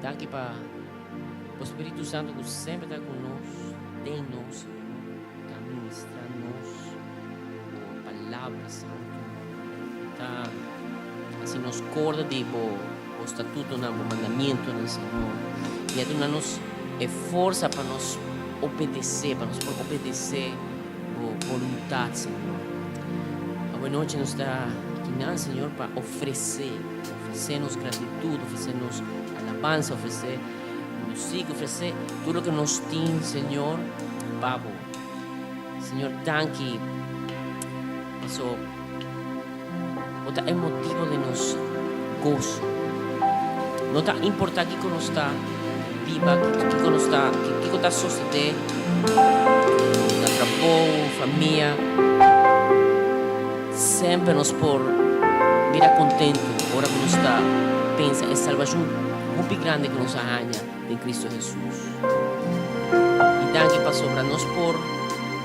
Danki pa bo Spiritu Santu ku semper ta ku nos, den nos, Señor, ta ministra nos bo Palabra Santu. Ta hasi nos korda di bo bo statutonan, bo mandamientonan, Señor. I a duna nos e forsa pa nos obedesé, pa nos por obedesé bo boluntat, Señor. Awe nochi nos ta akinan, Señor, pa ofresé, ofresé nos gratitud, ofresé nos alabansa, ofresé muziek, ofresé tur loke nos tin, Señor, pa bo. Señor, danki paso bo ta e motibo di nos goso. No ta importa kiko nos ta biba, kiko nos ta, kiko ta sosode na trabou, famia, semper nos por bira kontentu ora ku nos ta pensa e salbashon hopi grandi ku nos a haña den Kristu Hesus. I danki pasobra nos por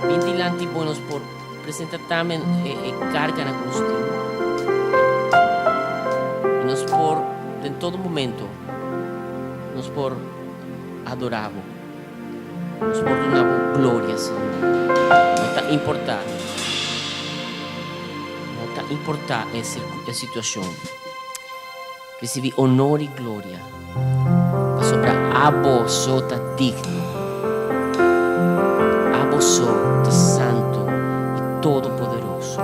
bin dilanti bo, nos por Presenta tambe e karganan ku nos tin. I nos por, den todo momento, nos por adorá Bo. Nos por duna Bo gloria, Señor. No ta importá, no ta importá e situashon. Risibí honor i gloria, pasobra abo so ta digno. Abo so ta santu i todopoderoso.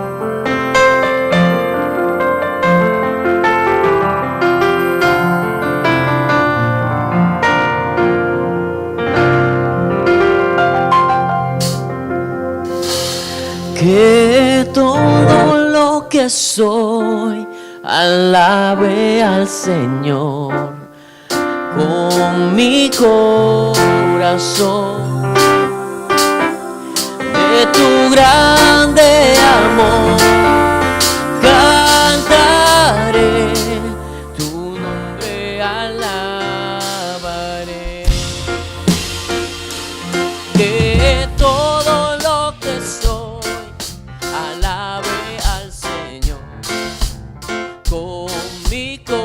Que todo lo que soy Alabe al Señor con mi corazón. De tu grande amor cantaré, tu nombre alabaré. Que todo lo que soy alabe al Señor con mi corazón.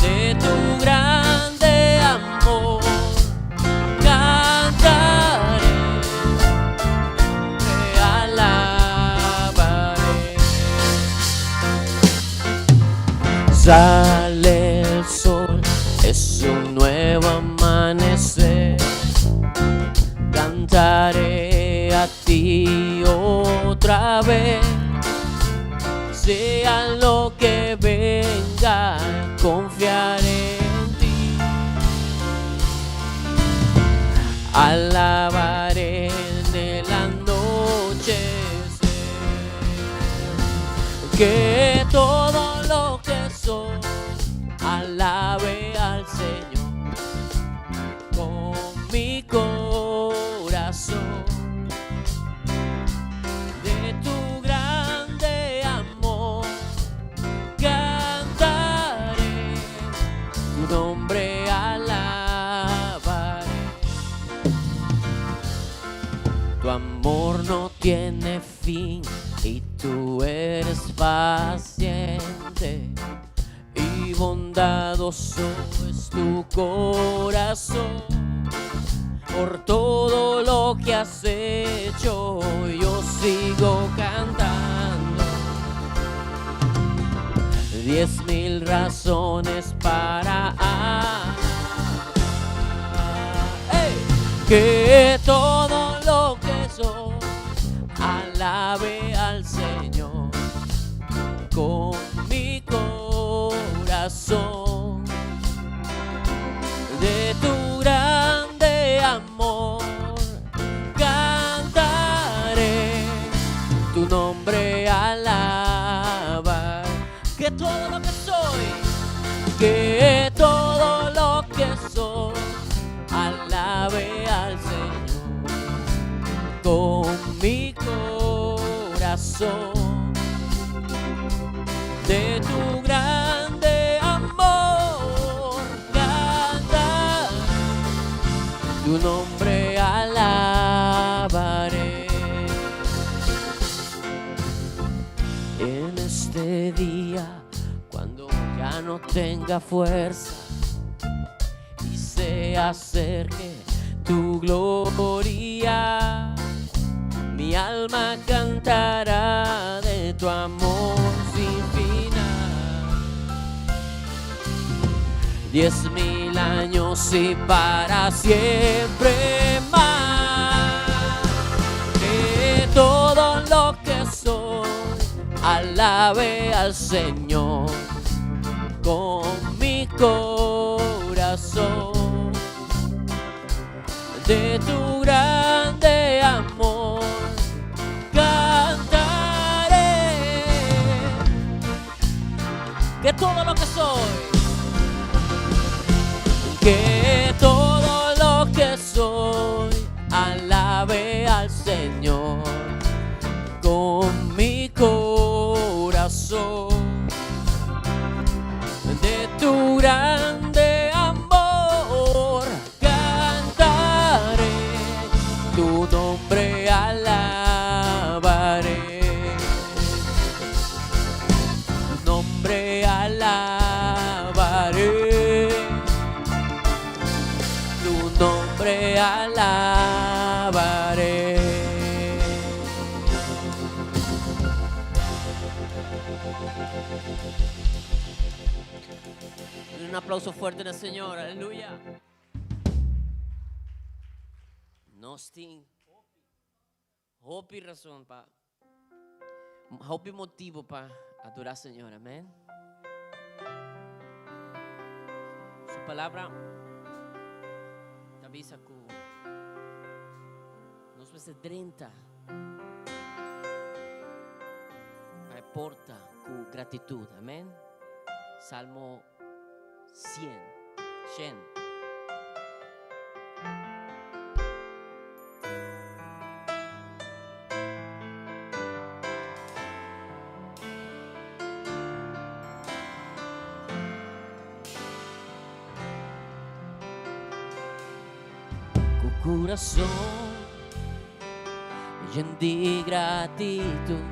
De tu grande amor cantaré, te alabaré. Sale el sol, es un nuevo amanecer. Cantaré a ti otra vez. Sea lo que venga, confiaré en ti. Alabaré en el anochecer. Que todo lo que soy alabe al Señor con mi corazón. De tu grande amor cantaré, tu nombre alabaré. Tu amor no tiene fin y tú eres paciente y bondadoso es tu corazón. Por todo lo que has hecho, yo sigo cantando. 10.000 razones para ¡Ey! Que todo lo que soy alabe al Señor con mi corazón. De tu grande amor cantaré, tu nombre alabar. Que todo lo que soy, que todo lo que soy, alabe al Señor con mi corazón. De tu grande amor cantaré, tu nombre alabaré. En este día, cuando ya no tenga fuerza y se acerque tu gloria, mi alma cantará de tu amor sin final. 10.000 años y para siempre más. Que todo lo que soy alabe al Señor con mi corazón. De tu grande amor cantaré. Que todo lo que soy, que todo lo que soy, alabe al Señor con mi corazón. De tu grande amor cantaré, tu nombre alabaré. Tu nombre alabaré. Tu nombre alabaré. Un aplauso fuerte al Señor, aleluya. Nos tin hopi rason pa hopi motibo pa adorá Señor, amèn. Su palabra ta bisa ku nos mester drenta pa e porta ku gratitut, amèn. Salmo 100, shen. Ku kurason yen di gratitut,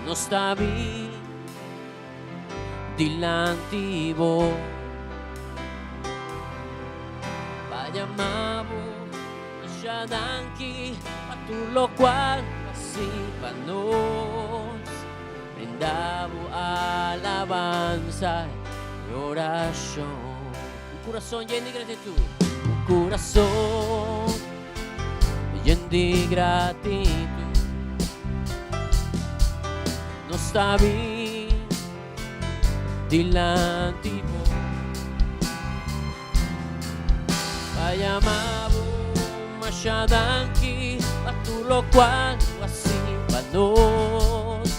nos ta bin dilanti bo pa yama bo masha danki pa tur lokual bo a hasi pa nos. Brinda bo alabansa i orashon. Un kurason yen di gratitut. Un kurason yen di gratitut. Nos ta bin dilanti bo pa yama bo masha danki pa tur lokual bo a hasi pa nos.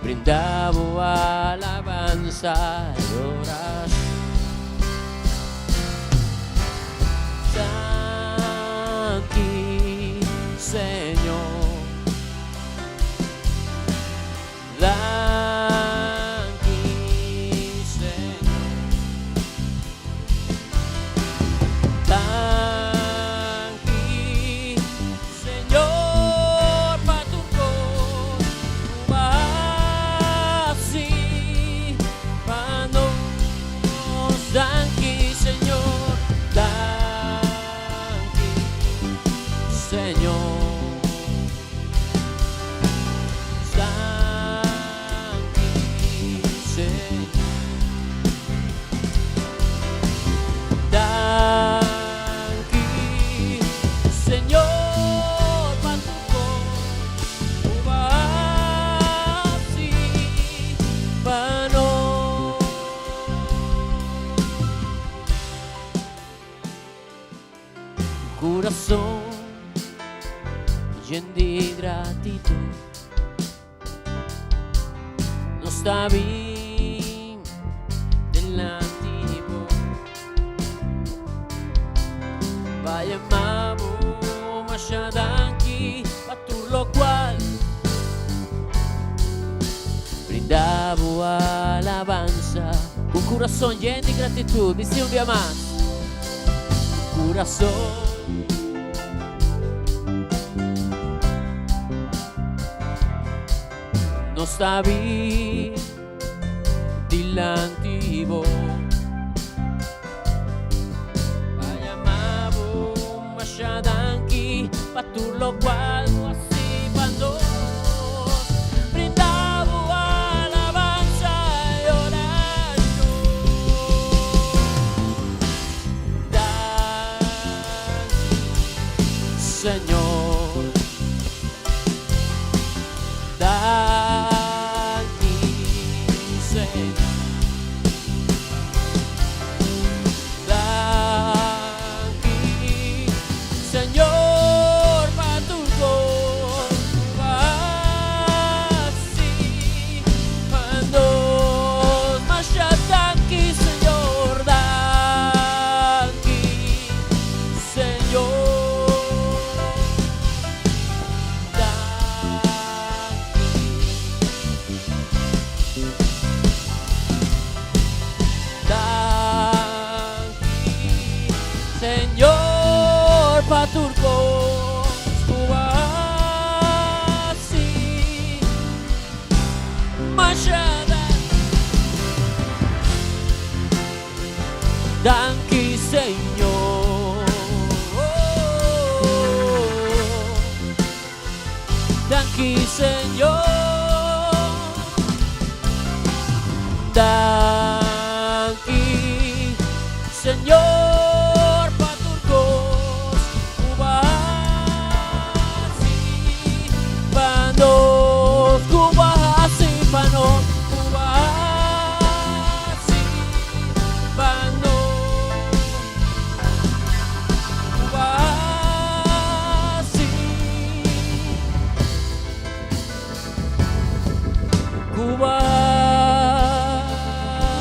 Brinda bo alabansa i orashon. Danki, Señor. Danki, Señor. Danki, Señor, pa tur kos ku bo a hasi pa nos. Danki, Señor. Danki, Señor. Danki, Señor. Danki, Señor, pa tur kos ku bo a hasi pa nos. Kurason yen di gratitut nos ta bin delanti di bo pa yama bo masha danki pa tur lokual brinda bo alabansa. Ku kurason yen di gratitut, disi un bia mas. Kurason. Nos ta bin. Dilanti bo. Pa yama bo masha danki pa tur locual bo a haci pa nos. Brinda bo alabanza y oracion. Danki, Señor. Danki, Señor. Danki, Señor, pa tur kos ku a hasi pa nos. Masha danki, Señor. Danki, Señor. Danki. Danki, Señor, pa tur kos ku a hasi. Masha danki, Señor. Danki, Señor. Danki, Señor, pa tur kos ku a hasi pa nos, ku a hasi pa nos, ku a hasi pa nos, ku a hasi. Ku a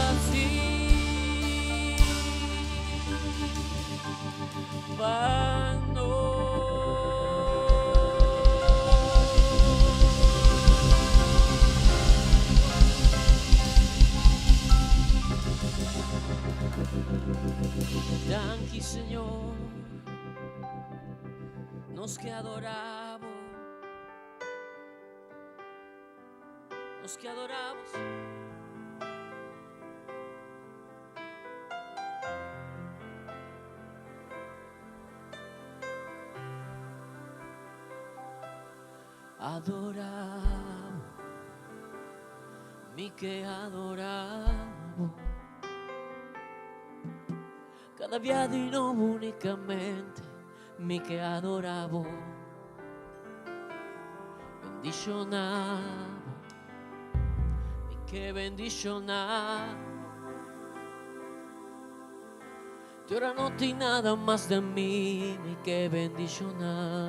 hasi pa nos. Danki, Señor. Nos ke adorá bo. Nos ke adorá bo. Adorá bo, mi ke adorá bo. Kada dia di nobo únikamente mi ke adorá bo. Bendishoná bo, mi ke bendishoná bo. Te ora no tin nada mas den mi, mi ke bendishoná.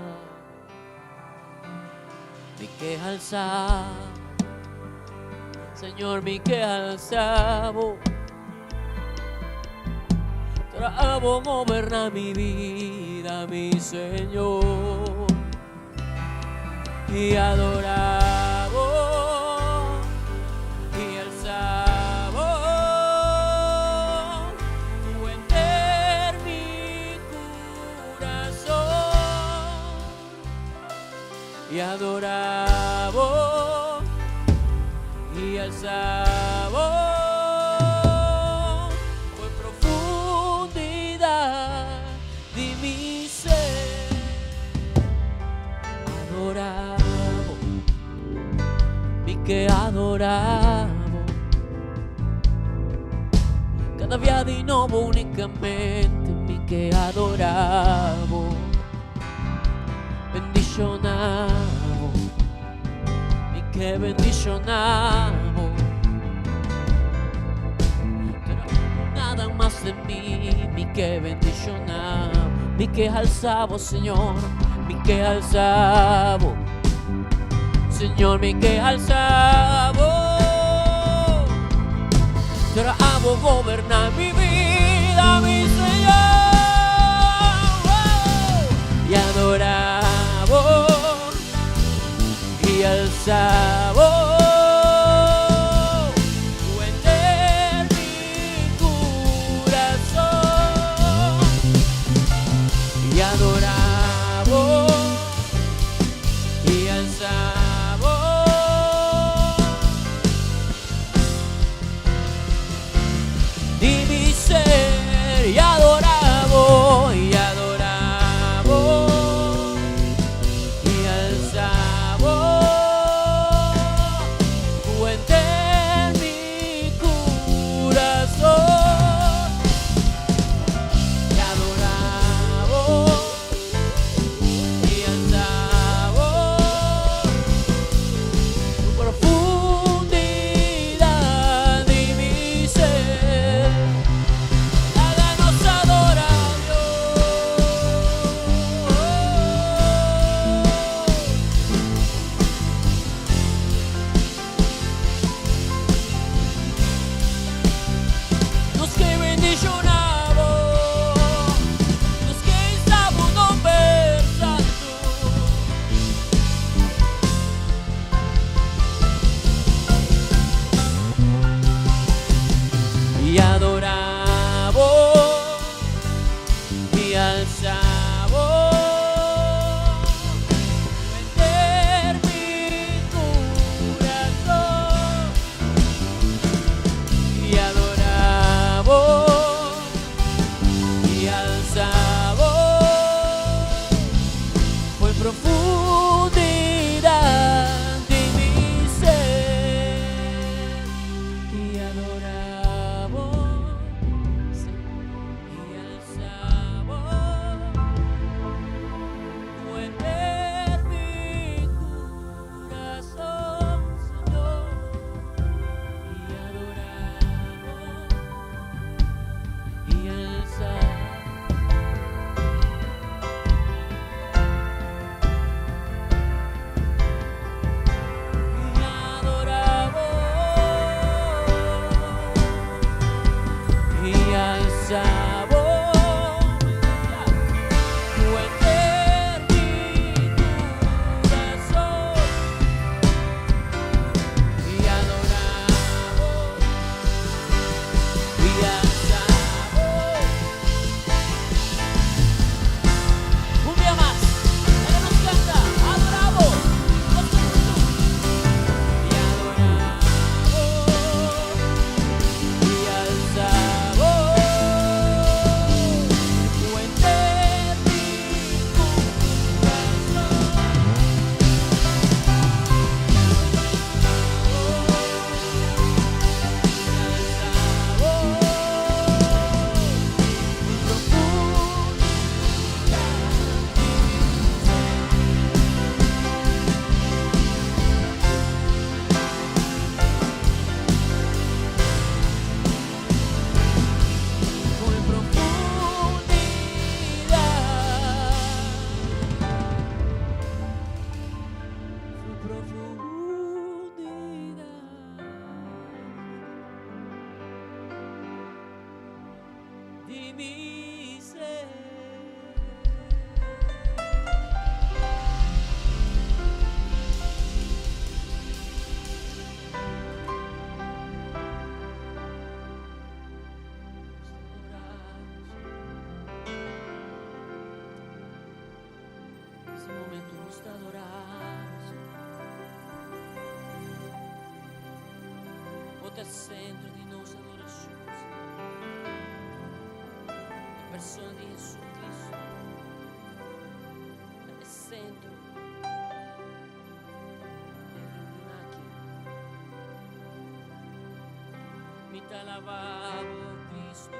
Mi ke alsa, Señor, mi ke alsa bo. Te ora abo goberná mi bida, mi Señor. I adorá bo, i alsa bo, ku henter mi kurason. I adorá bo, i alsa bo, den profundidat di mi ser. Adorá bo, mi ke adorá bo. Kada dia di nobo únikamente mi ke adorá bo. Bendishoná bo, mi ke bendishoná bo. Pero nada mas den mi, mi ke bendishoná. Mi ke alsa bo, Señor, mi ke alsa bo. Señor, mi ke alsa bo. Pero abo goberná mi bida, mi Señor. I adorá bo, i alsa bo. Henter mi kurason. I adorá bo, i alsa bo. adorabo i alsabo Ku henter mi kurason, Señor, i adorabo i alsabo. I adorabo i alsabo Ku henter mi kurason i adorabo i alsabo. Un dia mas, laga nos kanta, adorabo, nos tur huntu. I adorabo, i alsabo, ku henter mi kurason. I alsabo, profundidad di mi ser. Ku profundidad, su profundidad di mi ser. Ese momento nos ta adoramos. Bo ta sentro di nos adorashon, Señor. E persona di Jesucristo ta e sentro di e reunion aki. Mi ta alababo, Cristo.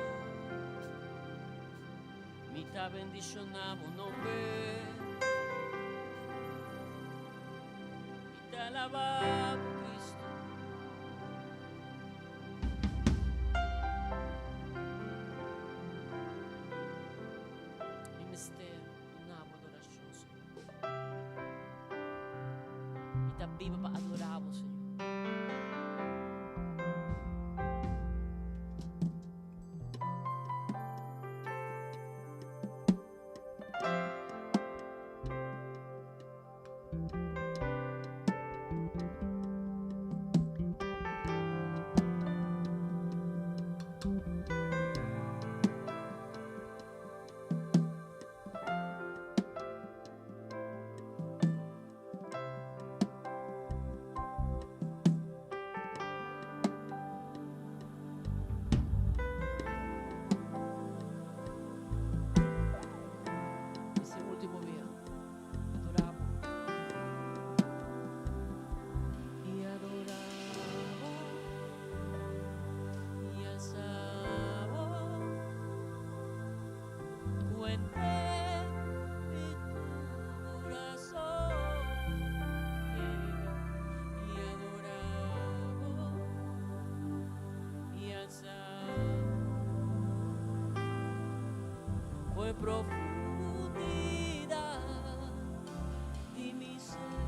Mi ta bendishoná bo nomber. Mi ta alababo, Cristo. Mi mester duna bo adorashon, Señor. Mi ta biba pa adorá bo, Señor. Ese último día, adoramos. I adorabo i alsabo ku henter mi kurason i adorabo i alsabo Ku profundidad di mi ser.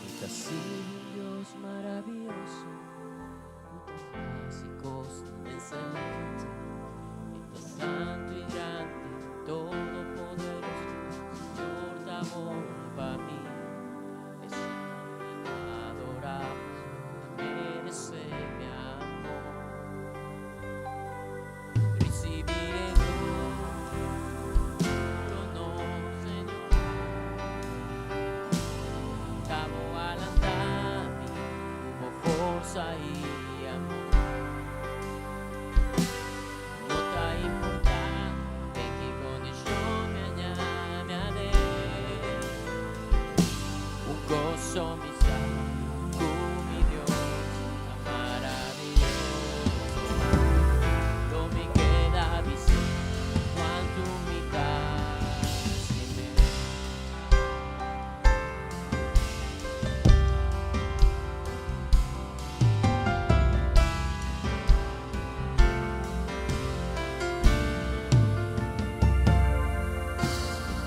Mi ta sirbi un Dios maravioso, ku ta hasi kos ekselente. E ta santu i grandi, todopoderoso. Señor ta bon pa mi. Esei mi ta adorá. forsa i amor. No ta importá den ki kondishon mi a haña mi aden. Un kos so mi sa, ku mi Dios ta maravioso. Lo mi keda bis'é kuantu mi ta stim'é.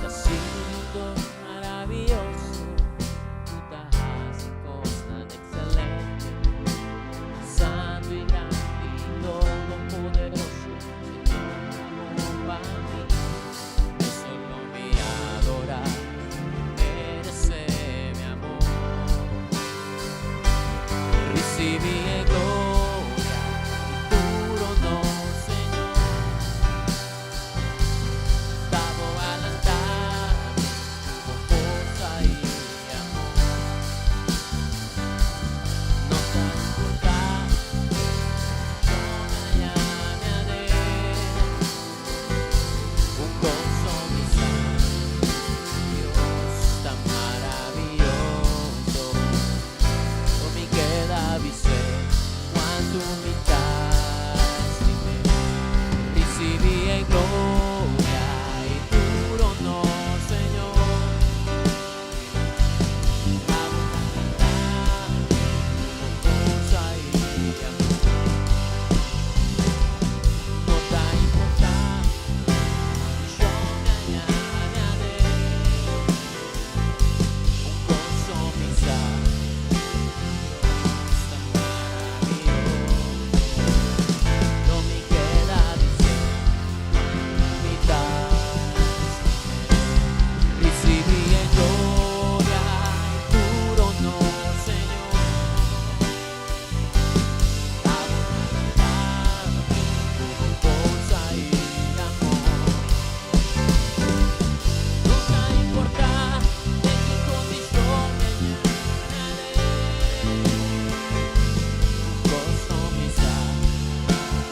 Ta siendo maravioso, ku ta hasi kosnan ekselente, santu i grandi, todopoderoso, Señor, amor pa mi. Solo mi adorá, meresé mi amor. Risibí e gloria i tur honor, Señor. Ta Bo a lanta mi ku forsa i amor. No ta importá, mi a haña mi aden. Un kos so mi sa, Dios ta maravioso. Lo mi keda bis'é kuantu mi ta stim'é. Risibí e gloria i tur honor, Señor. Ta Bo a lanta mi ku forsa i amor. No ta importá, kondishon mi a haña mi aden. Un kos so mi sa, Dios ta maravioso. Lo mi keda bis'é kuantu mi ta stim'é. Risibí e gloria i tur honor, Señor. Ta Bo a lanta mi ku forsa i amor. No ta importá den ki kondishon mi a haña mi aden. Un kos so mi sa,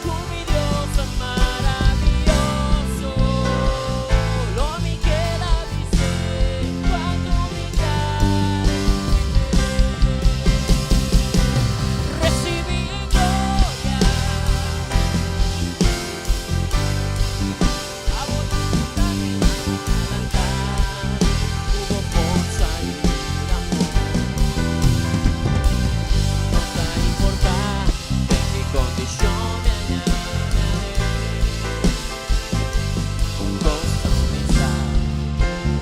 ku mi Dios ta maravioso. Lo mi keda bis'é kuantu mi ta stim'é. Risibí gloria. Ta Bo a lanta mi, lanta ku forsa i amor. No ta importá den ki kondishon mi a haña mi aden. Un kos so mi sa,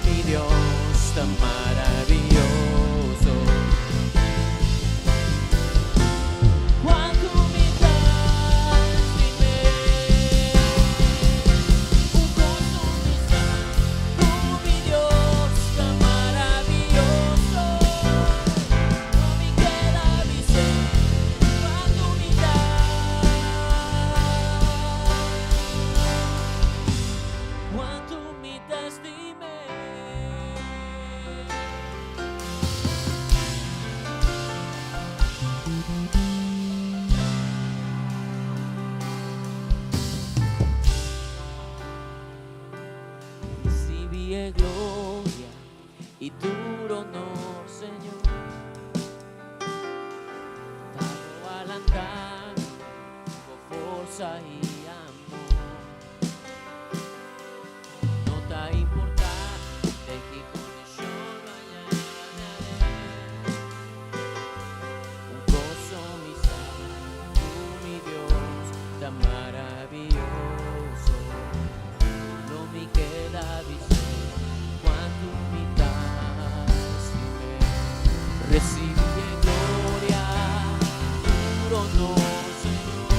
mi Dios ta maravioso. Kuantu mi ta stim'é. Un kos so mi sa, ku mi Dios ta maravioso. Lo mi keda bis'é kuantu mi ta. Kuantu mi ta stim'é. Risibí e gloria i tur honor, Señor. Ta Bo a lanta mi ku forsa i amor. No ta importá den ki kondishon mi a haña mi aden. Un kos so mi sa, ku mi Dios ta maravioso. Lo mi keda bis'é kuantu mi ta stim'é. Risibí e gloria, tur honor, Señor.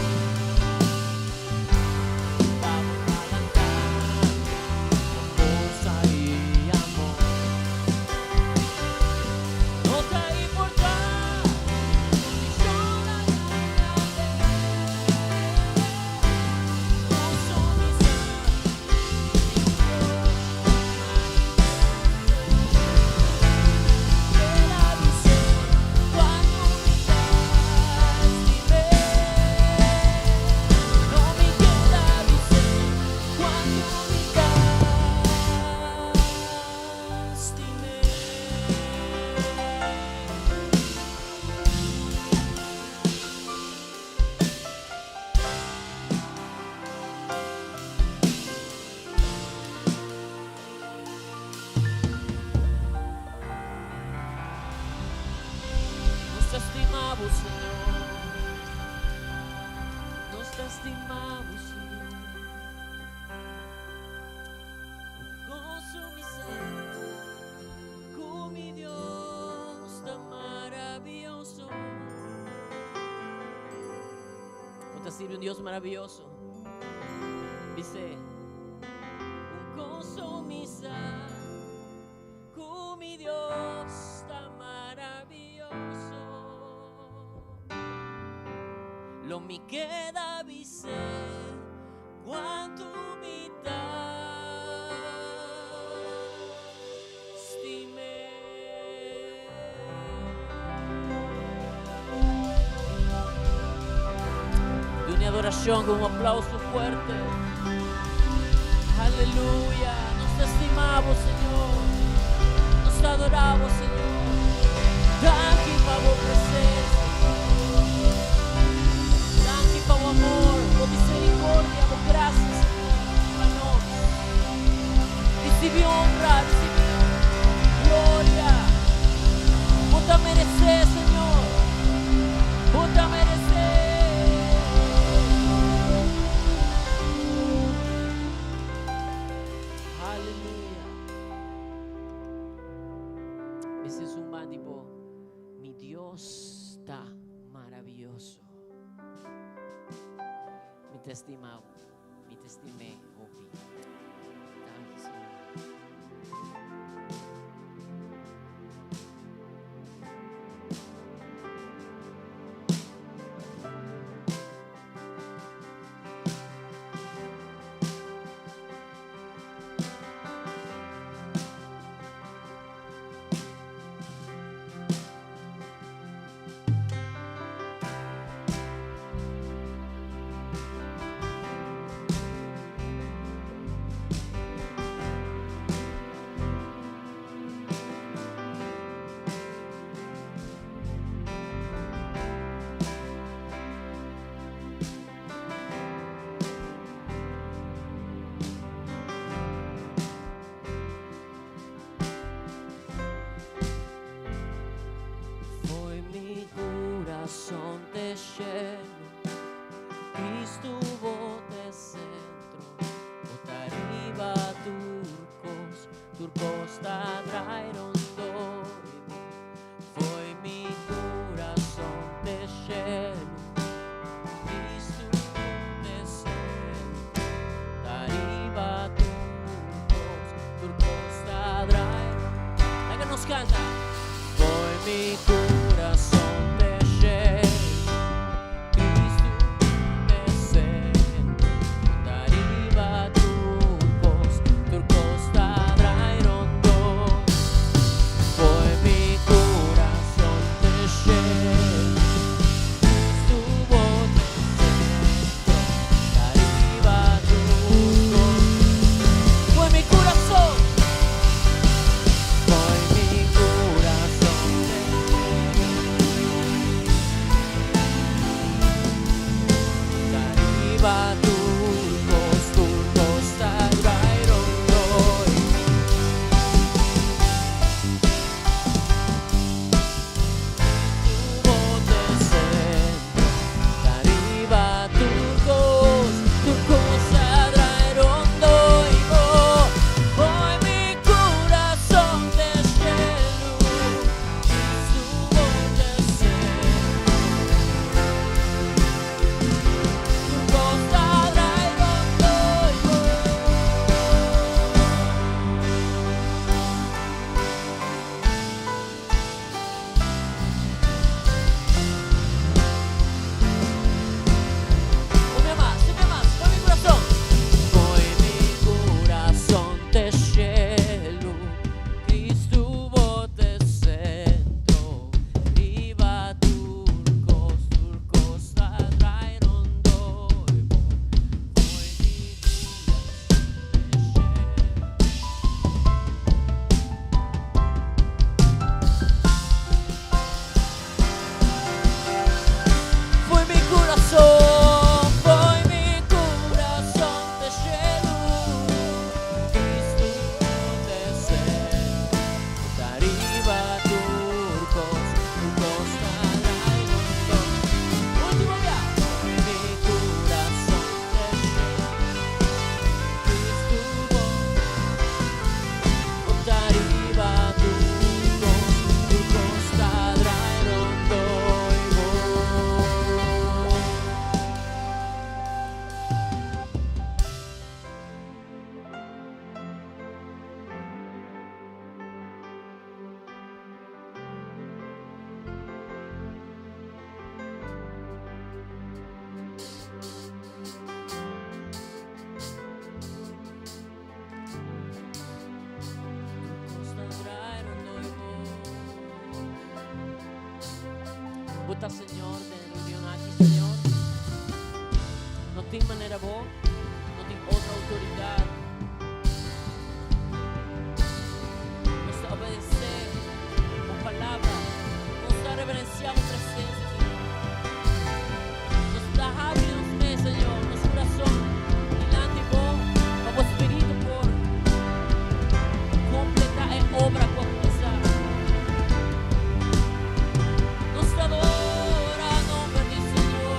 Nos ta stima bo, Señor. Nos ta stima bo, Señor. Gozo mi ser, cu mi Dios ta maravilloso. Bo ta sirbi un Dios maravilloso. Dice, un gozo mi sa, cu mi Dios ta maravilloso. Lo mi keda bis'é cuanto mi ta stim'é. Duna adoracion cu un aplauso fuerte. Aleluya. Nos ta stima bo, Señor. Nos ta adora bo, Señor. Danki pa bo presencia. Danki pa bo amor, bo misericordia, bo gracia, Señor, pa nos. Ricibi honra, ricibi gloria. Bo ta merece, Señor. Bo ta merece. Aleluya. Ese es un tipo, mi Dios ta maravilloso. Mi ta stima, mi ta stim'é hopi. Danki, Señor. ta, Señor, den e reunion aki, Señor. No tin manera Bo, no tin otro autoridad. Nos ta obedece Bo palabra. Nos ta reverencia Bo presencia, Señor. Nos ta habri nos mes, Señor, nos corazon dilanti Bo, pa Bo Spiritu por completa e obra cu a cuminsa. Nos ta adora nomber di Señor.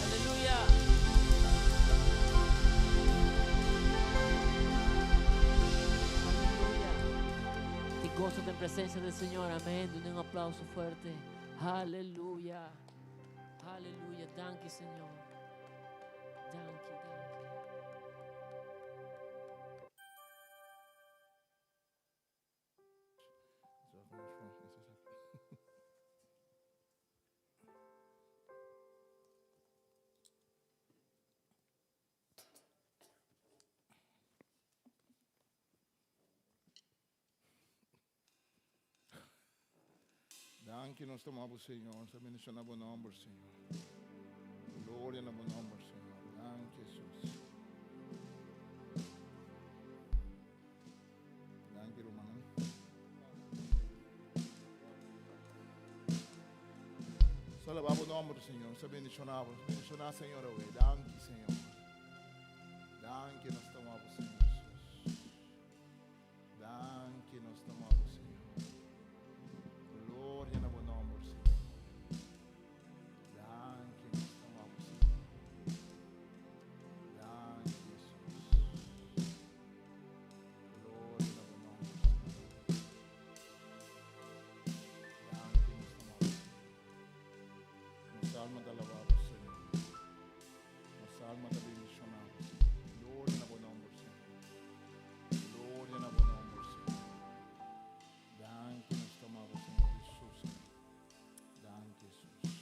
Aleluya! Aleluya! Te gozo en presencia del Señor. Amén. Dune un aplauso fuerte. Aleluya. Aleluya. Danki, Señor. Danki, danki. Danki nos ta bo Señor, nos ta bendiciona bo nomber, Señor. Gloria na bo nomber, Señor. Danki, Jesus. Danki, rumannan. Nos alabá bo nomber, Señor. Nos ta bendiciona bo. Nos bendiciona, Señor, awe. Danki, Señor. Danki nos ta bo, Señor Jesus. Danki nos ta bo, Señor. Gloria na bo nomber, Señor. Danki nos ta bo, Señor. Danki, Jesus. Gloria na bo nomber, Señor. Danki nos ta bo, Señor. Nos alma ta alabá bo, Señor. Nos alma ta bendicioná bo, Señor. Gloria na bo nomber, Señor. Gloria na bo nomber, Señor. Danki nos ta bo, Señor Jesus. Danki, Jesus.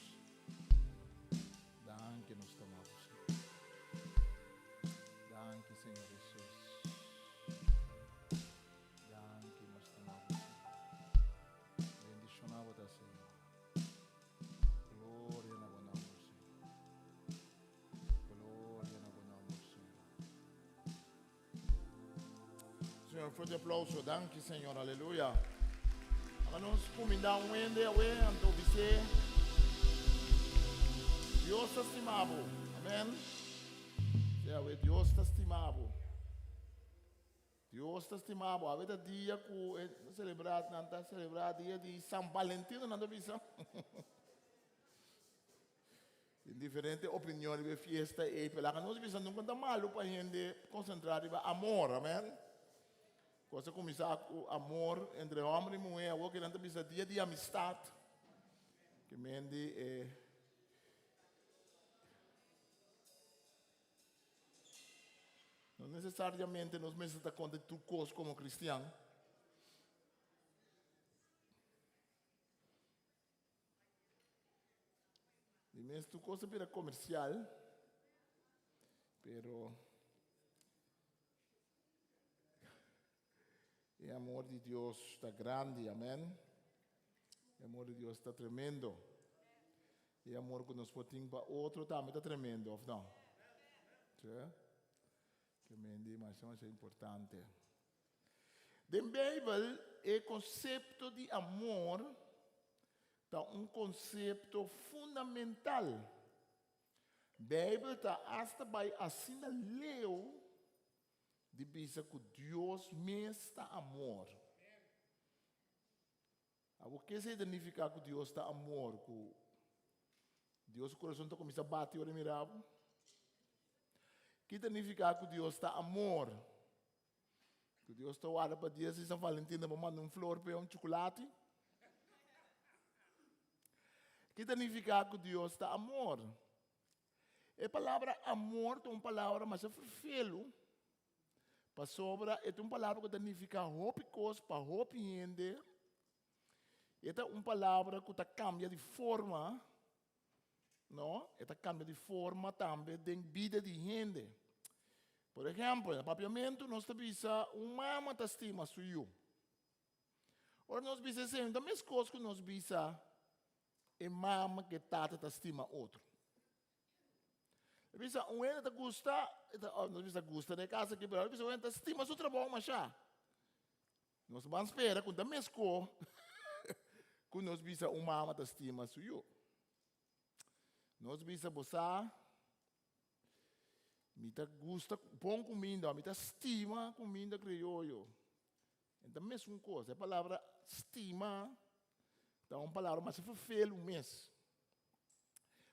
Danki nos ta bo, Señor. Danki, Señor Jesus. Danki nos ta bo, Señor. Bendicioná bo ta, Señor. Gloria na bo nomber, Señor. Gloria na bo nomber, Señor. Señor, fuerte aplauso. Danki, Señor. Aleluya. Ahora nos kumindá un hende awe, anto bis'é, Dios ta stima bo. Amén. Sea awe, Dios ta stima bo. Dios ta stima bo. Awe ta dia ku e selebrá, nan ta selebrá dia di San Valentino, nan ta bisa. Tin diferente opinion riba e fiesta ei, pero laga nos bisa nunka ta malu pa hende konsentrá riba amor, amen. Kos a kuminsá ku amor entre hòmber i muhé, awor ke nan ta bisa dia di amistat, ke men di e No nesesariamente nos mester ta konta tur kos komo kristian. Di mes. Mes tur kos a bira komersial, pero e amor di Dios ta grandi, amen. E amor di Dios ta tremendo. E amor ku nos por tin pa otro tambe ta tremendo, of no? Sí? Tremendo i masha masha importante. Den Beibel e konsepto di amor ta un konsepto fundamental. Beibel ta asta bai asina leu di bisa ku Dios mes ta amor. Abo ke esei ta nifiká ku Dios ta amor? Ku Dios su kurason ta kuminsá bati ora e mira bo? Ki ta nifiká ku Dios ta amor? Ku Dios ta warda pa dia di San Valentin pa manda un flor p'e un chukulati? Ki ta nifiká ku Dios ta amor? E palabra amor ta un palabra masha ferfelu. Pasobra e ta un palabra ku ta nifiká hopi kos pa hopi hende. E ta un palabra ku ta kambia di forma, no? E ta kambia di forma tambe den bida di hende. Por ehèmpel, na papiamentu nos ta bisa un mama ta stima su yu. Ora nos bisa esei, no ta meskos ku nos bisa e mama ku e tata ta stima otro. E bisa un hende ta gusta, e ta, oh, nos bisa gusta den e kas aki, pero e bisa un hende ta stima su trabou masha. Nos ban spera ku ta mesko ku nos bisa un mama ta stima su yu. Nos bisa bo sa, mi ta gusta bon kuminda, mi ta stima kuminda krioyo. E ta mesun kos. E palabra stima ta un palabra masha ferfelu mes.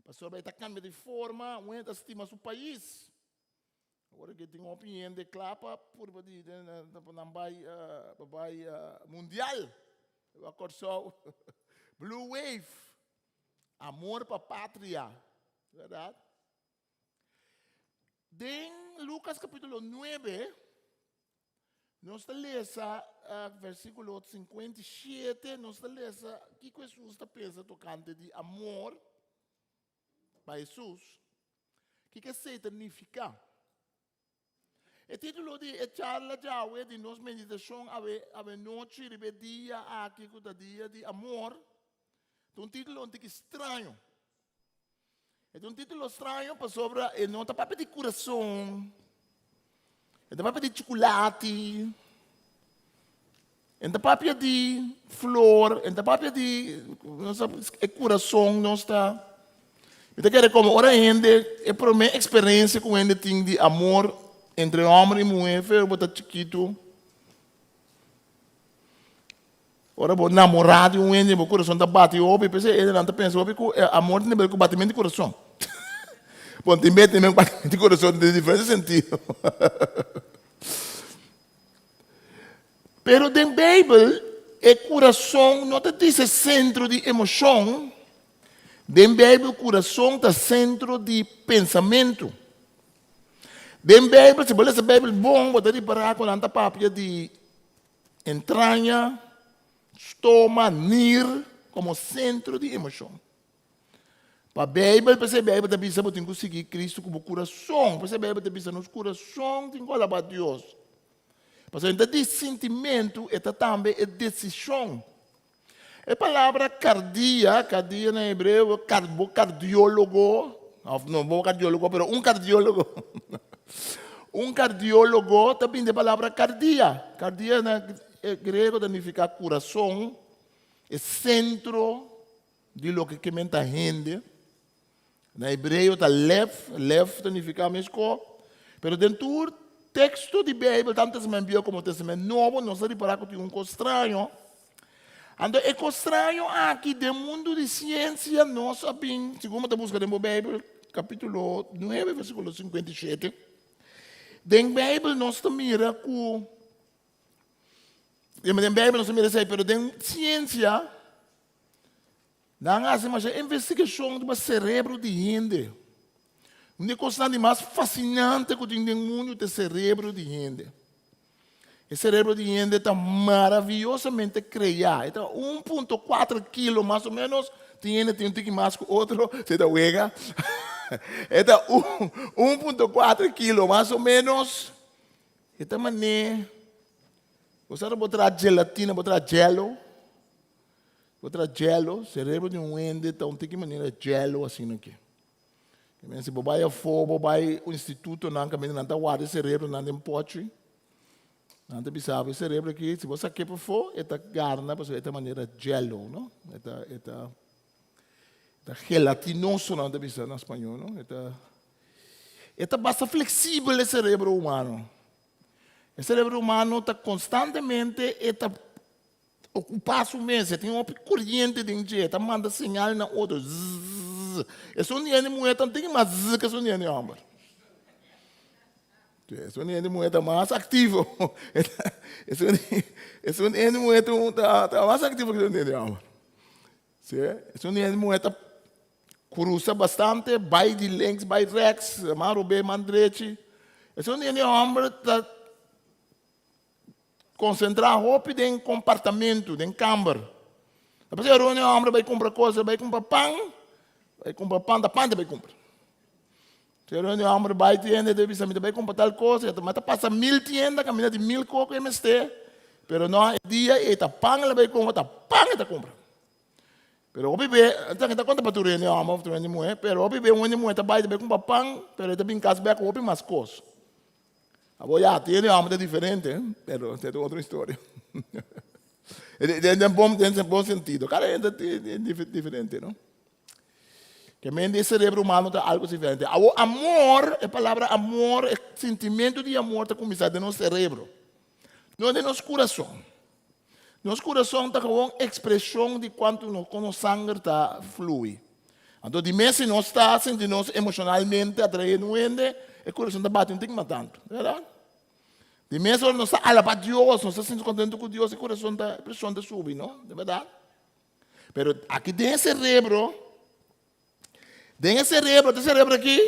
Pasobra e ta kambia di forma, un hende ta stima su pais. Awor ke tin hopi hende kla pa purba di pa nan bai pa bai mundial. Pa Kòrsou. Blue wave. Amor pa patria. Bèrdat? Den Lukas kapítulo 9, Nos ta lesa versíkulo 57, nos ta lesa kiko Hesus ta pensa tokante di amor pa Hesus. Kiko esei ta nifiká? E título di e charla djawe di nos meditashon awe awe nochi riba e dia aki ku ta dia di amor ta un título un tiki straño. E ta un título straño pasobra e no ta papia di kurason, e ta papia di chukulati, e ta papia di flor, e ta papia di no sa e kurason nos ta. Mi ta kere komo ora hende e promé eksperensia ku hende tin di amor entre hòmber i muhé fe bo ta chikitu. Ora bo namorá di un hende, bo kurason ta bati hopi, p'esei hendenan ta pensa hopi ku amor tin di ber ku batimentu di kurason. Bon, tin bes tin ber ku batimentu di kurason den diferente sentido. Pero den Beibel e kurason no ta dise sentro di emoshon, den Beibel kurason ta sentro di pensamentu. Den Beibel, si bo lesa Beibel bon, bo ta ripará ku nan ta papia di Entraña, stoma, nir komo sentro di emoshon. Pa Beibel, p'esei Beibel ta bisa bo tin ku sigui Kristu ku bo kurason. P'esei Beibel ta bisa nos kurason tin ku alabá Dios. Pasobra e ta di sintimentu, e ta tambe e desishon. E palabra kardia, kardia na hebreo, bo kardiólogo, òf no bo kardiólogo, pero un kardiólogo, un kardiólogo ta bini di e palabra kardia. Kardia na griego ta nifiká kurason, e sentro di loke ke menta hende. Na hebreo ta lev, lev ta nifiká meskos. Pero den tur teksto di Beibel, tantu Testament Bieu komo Testament Nobo, nos ta ripará ku tin un kos straño. Anto e kos straño aki den mundu di siensia nos a bin, segun bo ta buska den bo Beibel, kapítulo 9, versíkulo 57, den Beibel nos ta mira ku, den Beibel nos ta mira esei, pero den siensia, Nan a hasi masha investigashon riba serebro di hende. Un di e kosnan di mas fasinante ku tin den mundu ta e serebro di hende. E serebro di hende ta maraviyosamente kreá. E ta 1.4 kilo mas o ménos. Tin hende tin un tiki mas ku otro, si ta wega. E ta 1.4 kilo mas o menos. E ta manera, bo sa bo traha gelatina, bo traha jello. Bo traha jello, cerebro di un hende ta un tiki manera jello asina aki. Si bo bai afó, bo bai institutonan kaminda nan ta warda e cerebronan den pochi. Nan ta bisa bo e cerebro aki, si bo sak'é pafó, e ta garna pasobra e ta manera jello, no? E ta, e ta, e ta gelatinoso nan ta bisa na spañó, no? E ta, e ta basta fleksibel e cerebro humano. E cerebro humano ta konstantemente e ta okupá su mes, e tin hopi koriente den dje, e ta manda señal na otro, zzzz. Esun di hende muhé ta un tiki mas zzz ke esun di hende hòmber. Esun di hende muhé ta mas aktivo. Esun esun di hende muhé ta ta mas aktivo ke esun di hende hòmber. Sí, esun di hende muhé ta krusa bastante, bai di links, bai rèks, man robé, man drechi. Esun di hende hòmber ta Konsentrá hopi den kompartamentu, den kamber. Ta pasá ora un hòmber bai kumpra kos, el bai kumpra pan, bai kumpra pan, ta pan ta bai kumpra. Si ora un hòmber bai tienda, e ta bisa mi ta bai kumpra tal kos, e ta pasa mil tienda kaminda di mil kos ku e mester, pero no, e dia ei ta pan el a bai kumpra, ta pan e ta kumpra. Pero hopi be, ta ta konta pa tur hende hòmber òf tur hende muhé, pero hopi be un hende muhé ta bai ta bai kumpra pan, pero e ta bin kas bèk ku hopi mas kos. Abo ya, tiene hombre ta diferente, pero esa es otro historia. Den bon, den bon sentido. Cada gente tiene diferente, no? Que mente e cerebro humano ta algo diferente. Abo amor, e palabra amor, e sentimiento di amor ta cuminsa den nos cerebro. No den nos corazón. Nos kurason ta gewoon ekspreshon di kuantu nos kon nos sanger ta flui. Anto di mes si nos ta sinti nos emoshonalmente atraé un hende, e kurason ta bati un tiki mas tantu, bèrdat? Di mes ora nos ta alabá Dios, nos ta sinti kontentu ku Dios, e kurason ta, e preshon ta subi, no? Di bèrdat? Pero aki den e serebro, den e serebro, e serebro aki,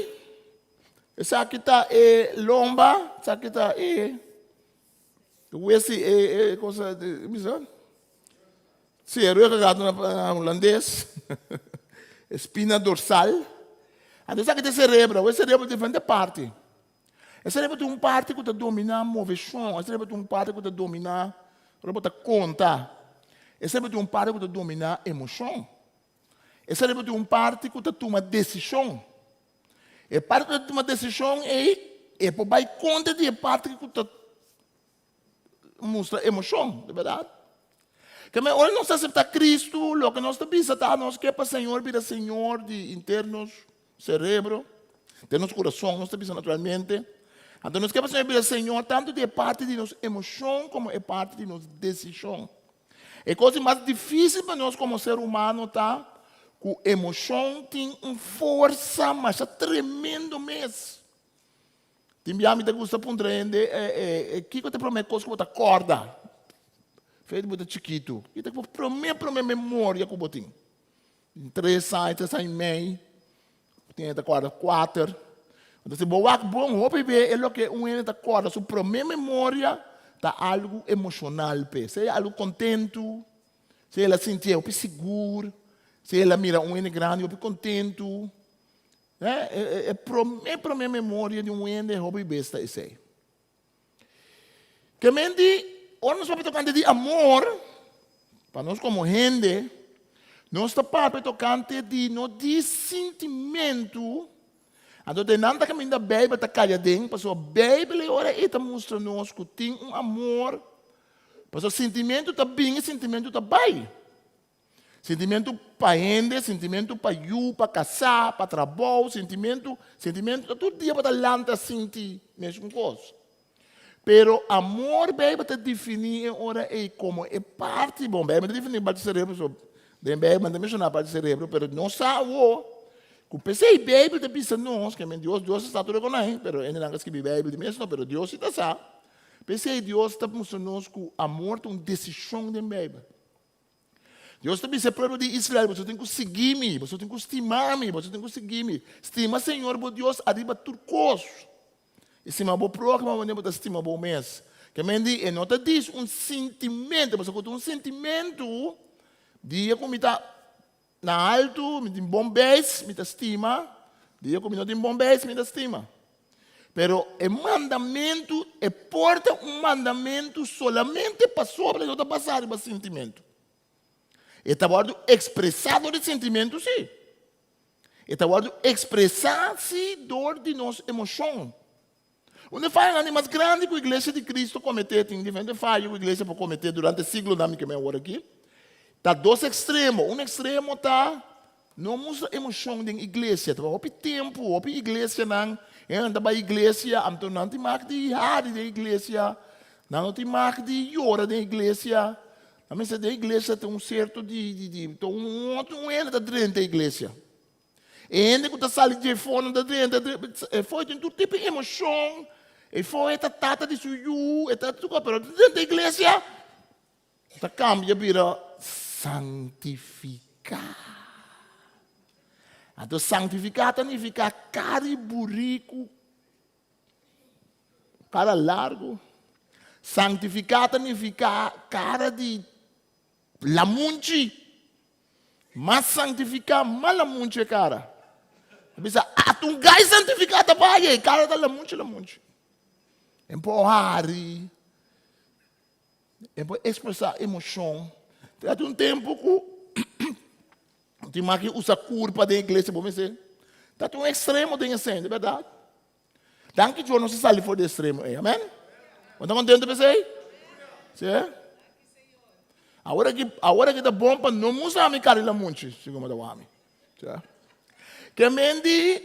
esaki ta e lomba, esaki ta e Wesi e e cosa de bisa? Sí, e ruggengraat na, na holandês. Espina dorsal. Anto esaki ta e cerebro. E cerebro tin diferente parti. E cerebro tin un parti ku ta dominá moveshon. E cerebro tin un parti ku ta dominá ora bo ta konta. E cerebro tin un parti ku ta dominá emoshon. E cerebro tin un parti ku ta tuma desishon. E parti ku ta tuma desishon ei, e por bai kontra di e parti ku ta mustra emoshon, di bèrdat? Keme ora nos ta aseptá Kristu, loke nos ta bisa ta nos ke pa Señor bira Señor di henter nos serebro, den nos kurason nos ta bisa naturalmente. Anto nos ke pa Señor bira Señor tantu di e parti di nos emoshon komo e parti di nos desishon. E kos di mas difísil pa nos komo ser humano ta ku emoshon tin un forsa masha tremendo mes. Tin bia mi ta gusta puntra hende, kiko ta e promé kos ku bo ta kòrda fe di bo ta chikitu? Kiko ta e promé promé memoria ku bo tin? Tres aña, tres aña i mei, tin hende ta kòrda kuater. Entonces si bo wak bon hopi be e loke un hende ta kòrda su promé memoria ta algu emoshonal p'e. Sea algu kontentu, sea el a sintié hopi sigur, sea el a mira un hende grandi hopi kontentu. E promé promé memoria di un hende hopi bes ta esei. Ke men di, ora nos papia tokante di amor, pa nos komo hende, nos ta papia tokante di no di sintimentu, anto den nan ta kaminda Beibel ta kaya den, pasobra Beibel e ora ei ta mustra nos ku tin un amor, pasobra sintimentu ta bin i sintimentu ta bai. Sintimentu pa hende, sintimentu pa yu, pa kasá, pa trabou, sintimentu, sintimentu ta tur dia bo ta lanta sinti mesun kos. Pero amor Beibel ta definí e ora ei komo e parti, bon Beibel ta definí parti serebro, so den Beibel ta menshoná parti serebro, pero nos sa awor ku p'esei Beibel ta bisa nos, ke men Dios, Dios sa tur e konai, pero hendenan ka skibi Beibel di mes no, pero Dios si ta sa, p'esei Dios ta mustra nos ku amor ta un desishon den Beibel. Dios ta bisa e pueblo di Israel, boso tin ku sigui mi, boso tin ku stima mi, boso tin ku sigui mi. Stima Señor bo Dios ariba tur kos. I stima bo próhimo manera bo ta stima bo mes. Ke men di, e no ta dis un sintimentu, pasobra ku ta un sintimentu, dia ku mi ta. na altu, mi tin bon beis, mi ta stima. Dia ku mi no tin bon beis, mi ta stima. Pero e mandamentu, e por ta un mandamentu solamente pasobra e no ta basá riba sintimentu. E ta wòrdu ekspresá dor di sintimentu, sí. E ta wòrdu ekspresá, sí, dor di nos emoshon. Un di e fayonan di mas grandi ku Iglesia di Kristu kometé, tin diferente fayo ku iglesia por kometé durante siglonan mi ke men awor aki, ta dos ekstremo. Un ekstremo ta no mustra emoshon den iglesia. Tabata hopi tempu, hopi iglesianan, hende ta bai iglesia, anto nan tin mag di hari den iglesia, nan no tin mag di yora den iglesia. Nan mester den iglesia tin un sierto di, di, di, ta un otro un hende ta drenta iglesia. E hende ku ta sali dje for no ta drenta, e for tin tur tipo di emoshon, e for e ta tata di su yu, e ta tur kos, pero drenta iglesia ta kambia bira santifiká. Anto santifiká ta nifiká kari buriku kara largu. Santifiká ta nifiká kara di lamunchi. Mas santifiká, mas lamunchi e kara. Ta bisa, ata un gai santifiká ta bai ei, kara ta lamunchi lamunchi. E por hari, e por ekspresá emoshon. Ta tin un tempu ku tin mas ke usa kurpa den iglesia, bo mester. Ta tin un ekstremo den esei, di bèrdat. Danki Dios nos a sali for di extremo ei. Amen. Bo ta contento p'esei? Sí? Awor aki, awor aki ta bon pa no musa mi kari lamunchi, segun bo ta wak mi. Sí? Ke men di,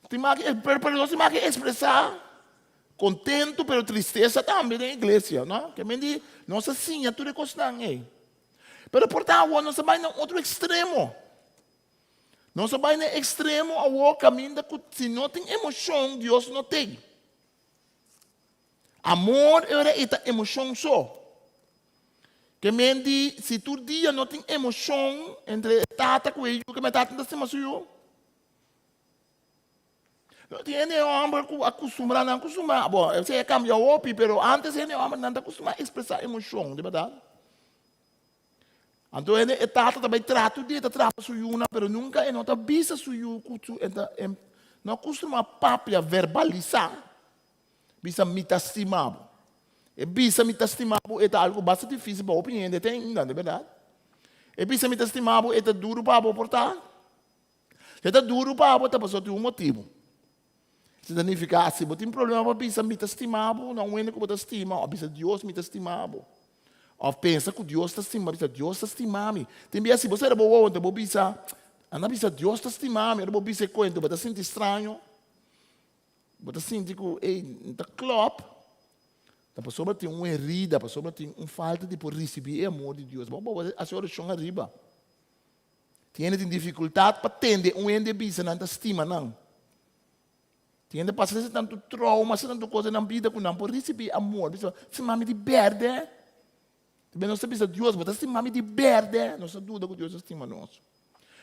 tin mas ke, pero, pero nos tin mas ke expresa contento pero tristesa tambe den iglesia, no? Ke men di, nos a siña tur e kosnan ei. Pero por ta awor nos a bai na un otro extremo. Nos a bai na e ekstremo awor kaminda ku si no tin emoshon Dios no t'ei. Amor e ora ei ta emoshon so. Ke men di si tur dia no tin emoshon entre e tata ku e yu, ke men tata no ta stima su yu. No tin hende hòmber ku a kustumbrá, nan kustumbrá, bo, esei a kambia hopi, pero ántes hende hòmber nan ta kustumbrá ekspresá emoshon, di bèrdat. Anto hende e tata ta bai traha tur dia e ta traha pa su yunan pero nunka e no ta bisa su yu ku su e ta e no a kustumá papia verbalisá bisa mi ta stima bo. E bisa mi ta stima bo e ta algu basta difisil pa hopi hende te ainda di bèrdat. E bisa mi ta stima bo e ta duru pa bo por ta. Si e ta duru pa bo ta pasobra tin un motibu. Esei ta nifiká si bo tin problema pa bisa mi ta stima bo na un hende ku bo ta stima òf bisa Dios mi ta stima bo. Òf pensa ku Dios ta stima bisa Dios ta stima mi. Tin bia si bo sera bo wowo anto bo bisa anda bisa Dios ta stima mi ora bo bisa e kuento bo ta sinti straño. Bo ta sinti ku ey no ta klòp. Ta pasobra tin un herida, pasobra tin un falta di por risibí e amor di Dios. Bo bo hasi orashon ariba. Tin hende tin difikultat pa tende un hende bisa nan ta stima nan. Tin hende pasa dese tantu trauma, asina tantu kos den nan bida ku nan por risibí amor. Bisa, stima mi di bèrdè. Tambe nos ta bisa Dios, bo ta stima mi di bèrdè. Nos ta duda ku Dios ta stima nos.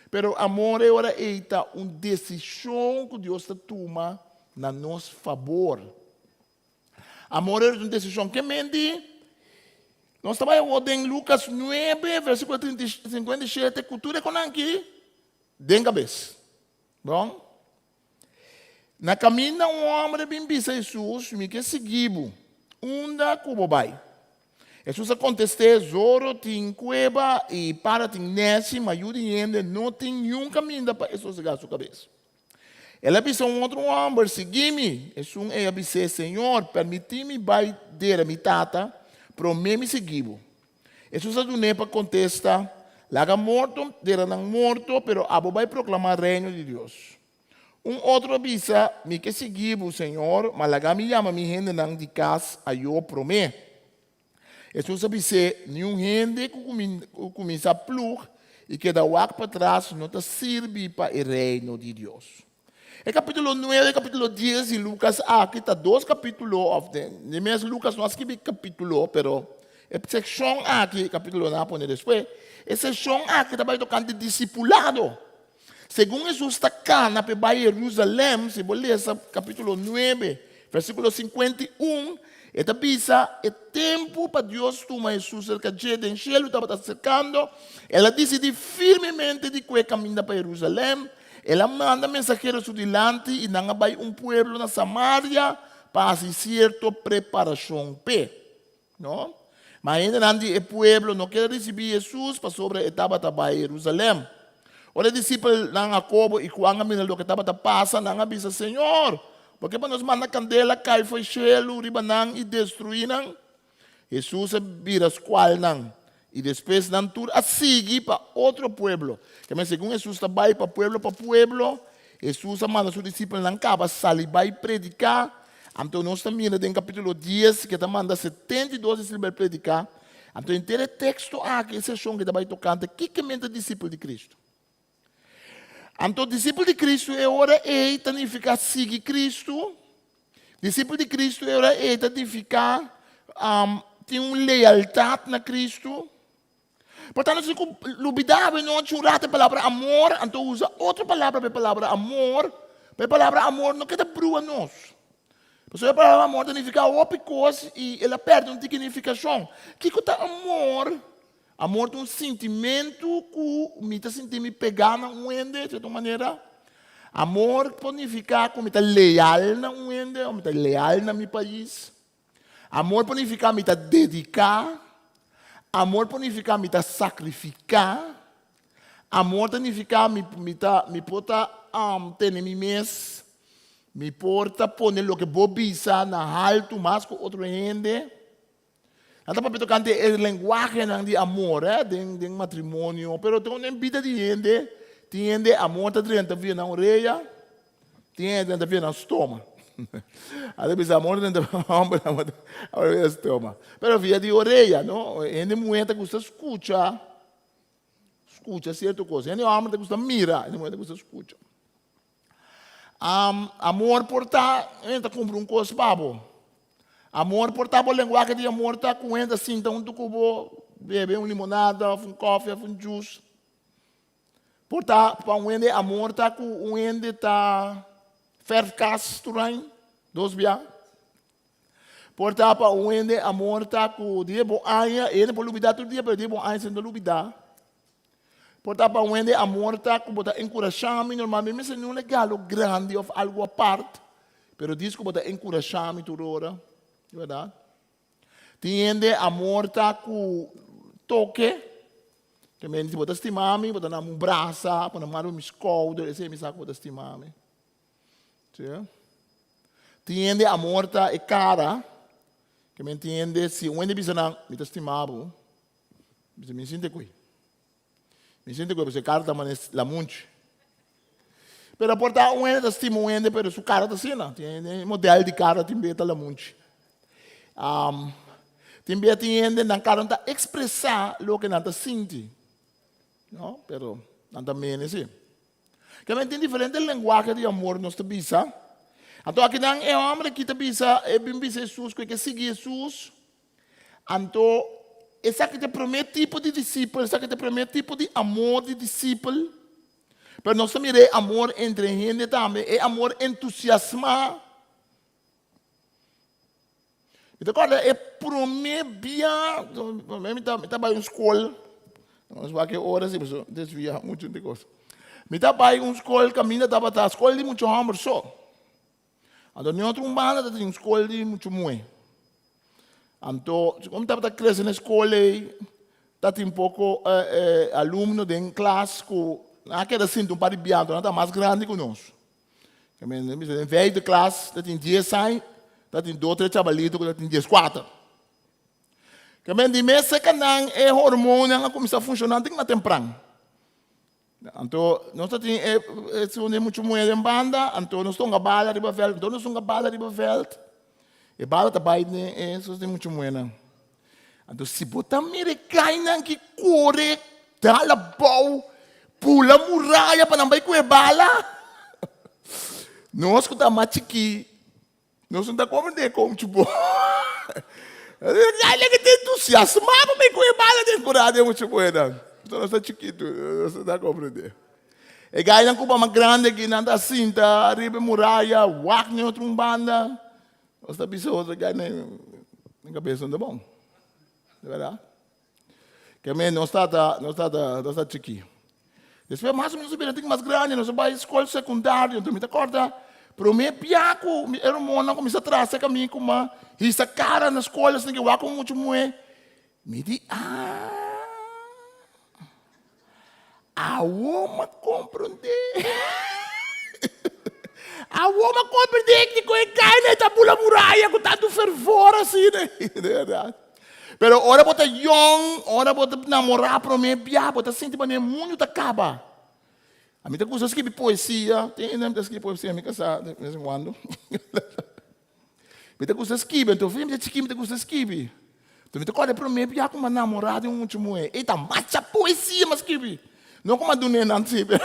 Pero amor e ora ei ta un desishon ku Dios ta tuma na nos fabor. Amor e un desishon. Ke men di? Nos ta bai awor den Lucas 9, versíkulo 57, ku tur e konan aki den kabes. Bon? Na kaminda un hòmber a bin bisa Hesus, Mi ke sigui bo, unda ku bo bai? Hesus a kontest'é, Zoro tin kueba i para tin nèshi, ma yu di hende no tin niun kaminda pa e sosegá su kabes. El a bisa un otro hòmber, Sigui mi. Esun ei a bis'é, Señor, permití mi bai dera mi tata promé mi sigui bo. Hesus a dun'é pa kontesta, Laga morto dera nan morto, pero abo bai proklamá Reino di Dios. Un otro a bisa, Mi ke sigui bo, Señor, ma laga mi yama mi hendenan di kas ayó promé. Hesus a bis'é, Niun hende ku kuminsá plug i keda wak patras no ta sirbi pa e Reino di Dios. E kapítulo nuebe i kapítulo dies di Lukas aki ta dos kapítulo, òf den mes Lukas no a skibi kapítulo, pero e sekshon aki, kapítulo nan a pone despues, e sekshon aki ta bai tokante disipulado. Segun Hesus ta kana pa e bai Yerusalèm, si bo lesa kapítulo nuebe, versíkulo 51, E ta bisa, E tempu pa Dios tuma Hesus serka dje den shelu tabata aserkando. El a disidí firmemente di kue kaminda pa Herusalèm. El a manda mensahero su dilanti i nan a bai un pueblo na Samaria pa hasi sierto preparashon p'e. No. Ma hendenan di e pueblo no ker a risibí Hesus pasobra e tabata bai Herusalèm. Ora e disipelnan Hakobo i Juan a mira loke tabata pasa, nan a bisa, Señor, por ke pa nos manda kandela kai for shelu riba nan i destruí nan? Hesus a bira skual nan, i despues nan tur a sigui pa otro pueblo. Keme segun Hesus ta bai pa pueblo pa pueblo, Hesus a manda su disipelnan kaba sali bai prediká. Anto nos ta mira den kapítulo dies ke ta manda 72 disipel bai prediká. Anto henter e teksto aki, e seshon ke ta bai tokante kiko men ta disipel di Kristu. Anto disipel di Kristu e ora ei ta nifiká sigui Kristu. Disipel di Kristu e ora ei ta nifiká um, tin un lealtat na Kristu. Por tanto, si ku lubidá awe nochi un rato e palabra amor, anto usa otro palabra pa e palabra amor, pa e palabra amor no keda brua nos. Pasobra e palabra amor ta nifiká hopi kos i el a pèrdè un tiki nifikashon. Kiko ta amor? Amor ta un sintimentu ku mi ta sinti mi pegá na un hende, sierto manera. Amor por nifiká ku mi ta leal na un hende òf mi ta leal na mi pais. Amor por nifiká mi ta dediká. Amor por nifiká mi ta sakrifiká. Amor ta nifiká mi mi ta mi por ta tene mi mes, mi por ta pone loke bo bisa na haltu mas ku otro hende. Nan ta papia tokante e lenguahenan di amor eh den den matrimonio, pero tin den bida di hende tin hende amor ta drenta via nan orea, tin hende drenta via nan stoma. A ta bisa amor ta drenta homber amor ta via stoma, pero via di orea no, hende muhé ta gusta skucha. Skucha sierto kos. Hende hòmber ta gusta mira, hende muhé ta gusta skucha. Um, amor por ta, hende ta kumpra un kos pa bo. Amor por ta, bo lenguahe di amor ta ku hende ta sinta huntu ku bo, bebe un limonada òf un kòfi òf un jus. Por ta, pa un hende amor ta ku un hende ta fèrf kas tur aña, dos bia. Por ta pa un hende amor ta ku dia bo aña, e hende por lubidá tur dia, pero dia bo aña si no ta lubidá. Por ta pa un hende amor ta ku bo ta enkurashá mi, normalmente mi mester ni un regalo grandi òf algu apart, pero dis ku bo ta enkurashá mi tur ora, di bèrdat. Tin hende amor ta ku toke, ke men si bo ta stima mi, bo ta na mi brasa, bo ta mara mi skouder, esei mi sa ku bo ta stima mi. Sí. Tin hende amor ta e cara, ke men tin hende, si un hende bisa nan, mi ta stima bo, bisa mi sinti koe. Mi sinti koe, pasobra e cara ta mane lamunchi. Pero por ta un hende ta stima un hende, pero su cara ta asina. Tin hende, model di cara tin bia ta lamunchi. Um, tin bia tin hende nan cara no ta expresa loke nan ta sinti. No, pero nan ta mene si. Tambe tin diferente lenguahe di amor nos ta bisa. Anto akinan e homber aki ta bisa, e bin bisa Hesus ku e ke sigui Hesus. Anto esaki ta e prome tipo di disipel, esaki ta e prome tipo di amor di disipel. Pero nos ta mira e amor entre hende tambe, e amor entusiasmá. Mi ta kòrda e promé bia, mi ta mi ta bai un skol, nos wak e ora si pasobra desviá muchu di kos. Mi ta bai un skol kaminda tabata skol di mucha hòmber so. Anto den otro un banda ta tin un skol di mucha muhé. Anto segun mi tabata krese na e skol ei, ta tin poko alumno den klas ku nan a keda sinta un par di bia, anto nan ta mas grandi ku nos. Den vijfde klas ta tin dies aña, ta tin dos tres chabalito ku ta tin dieskuater. Ke men di mes seka nan e hormonnan a kuminsá funshoná tin na tempran. Anto nos ta tin e esun di muchu muhé den banda, anto nos ta hunga bala riba vèlt, anto nos hunga bala riba vèlt, e bala ta bai den e esun di muchu muhénan. Anto si bo ta mira e kainan ki kore dal abou, bula muraya pa nan bai ku e bala, nos ku ta mas chikí, nos no ta komprendé kon chu bo. Kainan ki ta entusiasmá pa bai ku e bala den kura den mucha buena. Nos ta chikitu, nos no ta komprendé. E gainan ku ba mas grandi aki, nan ta sinta riba e muraya, wak den otro un banda. Nos ta bisa otro gainan. Mi kabes no ta bon. Di bèrdat. Ke men nos tata, nos tata, nos tata chikí. Despues mas o menos a bira tin mas grandi, nos a bai skol sekundario. Enton mi ta kòrda promé bia ku mi e rumannan kuminsá trasa ku mi kuma hisa kara na skol asina ke wak ku mucha muhé. Mi di, ah, awor mi a komprondé. Awor mi a komprendé dikon e kaina ei ta bula muraya ku tantu fervor asina. Di bèrdat. Pero ora bo ta yòn, ora bo ta namorá promé bia, bo ta sinti manera e mundu ta kaba. Ami ta gusta skibi poesia, tin hende mi ta skibi poesia, mi kasá de bes en kuando. Mi ta gusta skibi, anto mi ta chikí mi ta gusta skibi. Anto mi ta kòrda e promé bia ku mi a namorá di un mucha muhé, ei ta masha poesia mi a skibi. No ku mi a dun'é nan sí, pero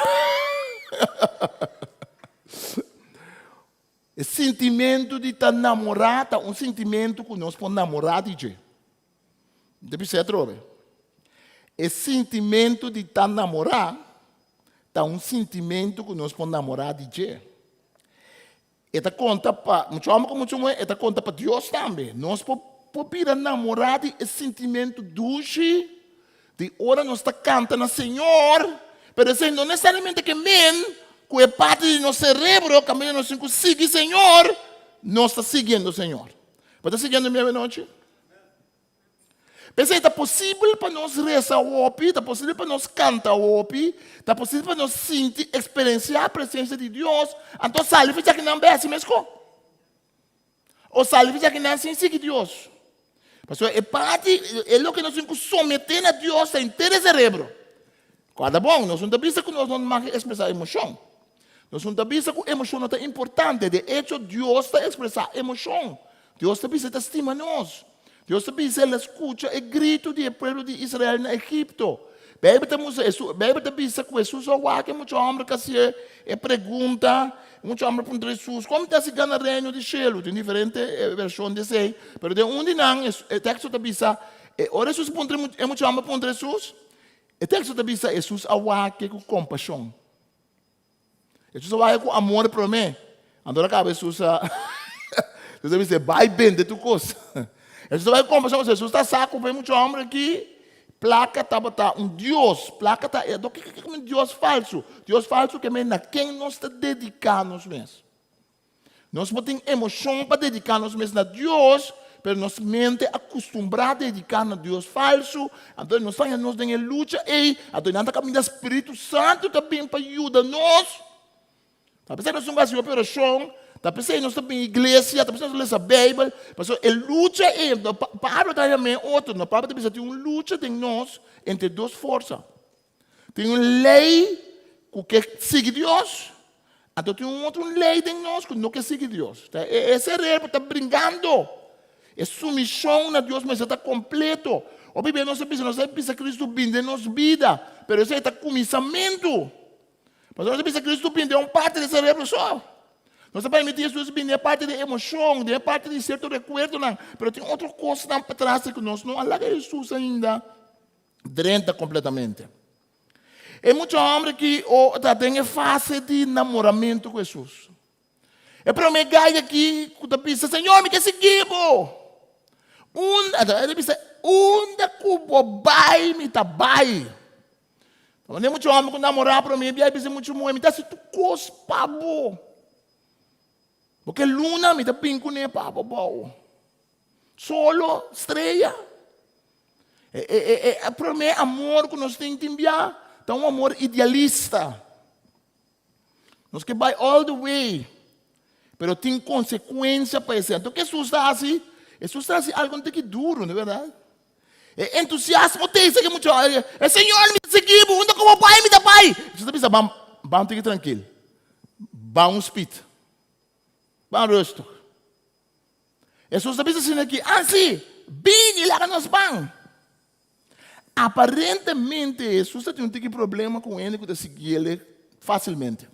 E sintimentu di ta namorá ta un sintimentu ku nos por namorá di dje. Mi ta bisa atrobe. E sintimentu di ta namorá ta un sintimentu ku nos por namorá di dje. E ta konta pa muchu hòmber ku muchu muhé, e ta konta pa Dios tambe. Nos por por bira namorá di e sintimentu dushi di ora nos ta kanta na Señor, pero esei no nesesariamente ke men ku e parti di nos serebro kaminda nos tin ku sigui Señor, nos ta siguiendo Señor. Bo ta siguiendo mi awenochi? P'esei ta posibel pa nos resa hopi, ta posibel pa nos kanta hopi, ta posibel pa nos sinti, eksperensiá presensia di Dios, anto sali for djaki nan bai hasi meskos. O sali for djaki nan sin sigui Dios. Pasobra e parti, e loke nos tin ku someté na Dios ta henter e serebro. Kòrda bon, nos no ta bisa ku nos no mag ekspresá emoshon. Nos no ta bisa ku emoshon no ta importante. De echo, Dios ta ekspresá emoshon. Dios ta bisa e ta stima nos. Dios ta bisa el a skucha e gritu di e pueblo di Israel na Egipto. Beibel ta mustra, Beibel ta bisa ku Hesus a wak e mucha hòmber ku hasié e pregunta. E mucha hòmber a puntra Hesus, Kon mi ta hasi gana Reino di shelu? Tin diferente vershon di esei, pero den un di nan e teksto ta bisa, ora Hesus puntra e mucha hòmber puntra Hesus, E teksto ta bisa Hesus a wak-e ku kompashon. Hesus a wak-e ku amor promé. Anto ora kaba Hesus a Hesus a bisa, bai bende tur kos. Hesus a wak-e ku kompashon pasobra Hesus ta sa ku pa e mucha hòmber aki plaka tabata un dios. Plaka ta, e kiko un dios falsu? Dios falsu ke men na ken nos ta dediká nos mes. Nos por tin emoshon pa dediká nos mes na Dios, pero nos mente a kustumbrá dediká na dios falsu, anto nos ta haña nos den e lucha ei, anto nan ta kaminda Spiritu Santu ta bin pa yuda nos. Ta p'esei nos tin ku hasi hopi orashon, ta p'esei nos ta bin iglesia, ta p'esei nos ta lesa Beibel, pasobra e lucha ei, Pablo ta haña men otro, no Pablo ta bisa tin un lucha den nos entre dos forsa. Tin un lei ku ke sigui Dios, anto tin un otro lei den nos ku no ke sigui Dios. Ta e serebro ta bringando. E sumishon na Dios mester ta kompleto. Hopi bes nos ta bisa, nos ta bisa Kristu bin den nos bida, pero esei ta kuminsamentu. Pasobra nos ta bisa Kristu bin den un parti di serebro so. Nos ta permití Hesus bin den e parti di emoshon, den e parti di sierto rekuerdonan, pero tin otro kosnan patras ku nos no a laga Hesus ainda drenta completamente. E mucha homber aki o ta den e fase di namoramentu ku Hesus. E prome gai aki ku ta bisa, Señor, mi ke sigui bo. Unda, e ta bisa, unda ku bo bai, mi ta bai. Ta manera mucha homber ku namorá prome bia bisa mucha muher, mi ta hasi tur kos pa bo. Bo ke luna, mi ta bin kuné pa bo bou. Solo, strea. E, e, e, e promé amor ku nos tin tin bia ta un amor idealista. Nos ke bai all the way, pero tin konsekuensia pa esei. Anto ke Hesus ta hasi? Hesus ta hasi algo un tiki duru, no bèrdat? E entusiasmo ta esei ke mucha e Señor mi ta sigui bo, unda ku bo bai mi ta bai. Hesus ta bisa, ban, ban un tiki trankil, ban un speed, ban rustig. Hesus ta bisa asina aki, Ansi, bini laga nos ban. Aparentemente Hesus ta tin un tiki problema ku hende ku ta sigui el fásilmente.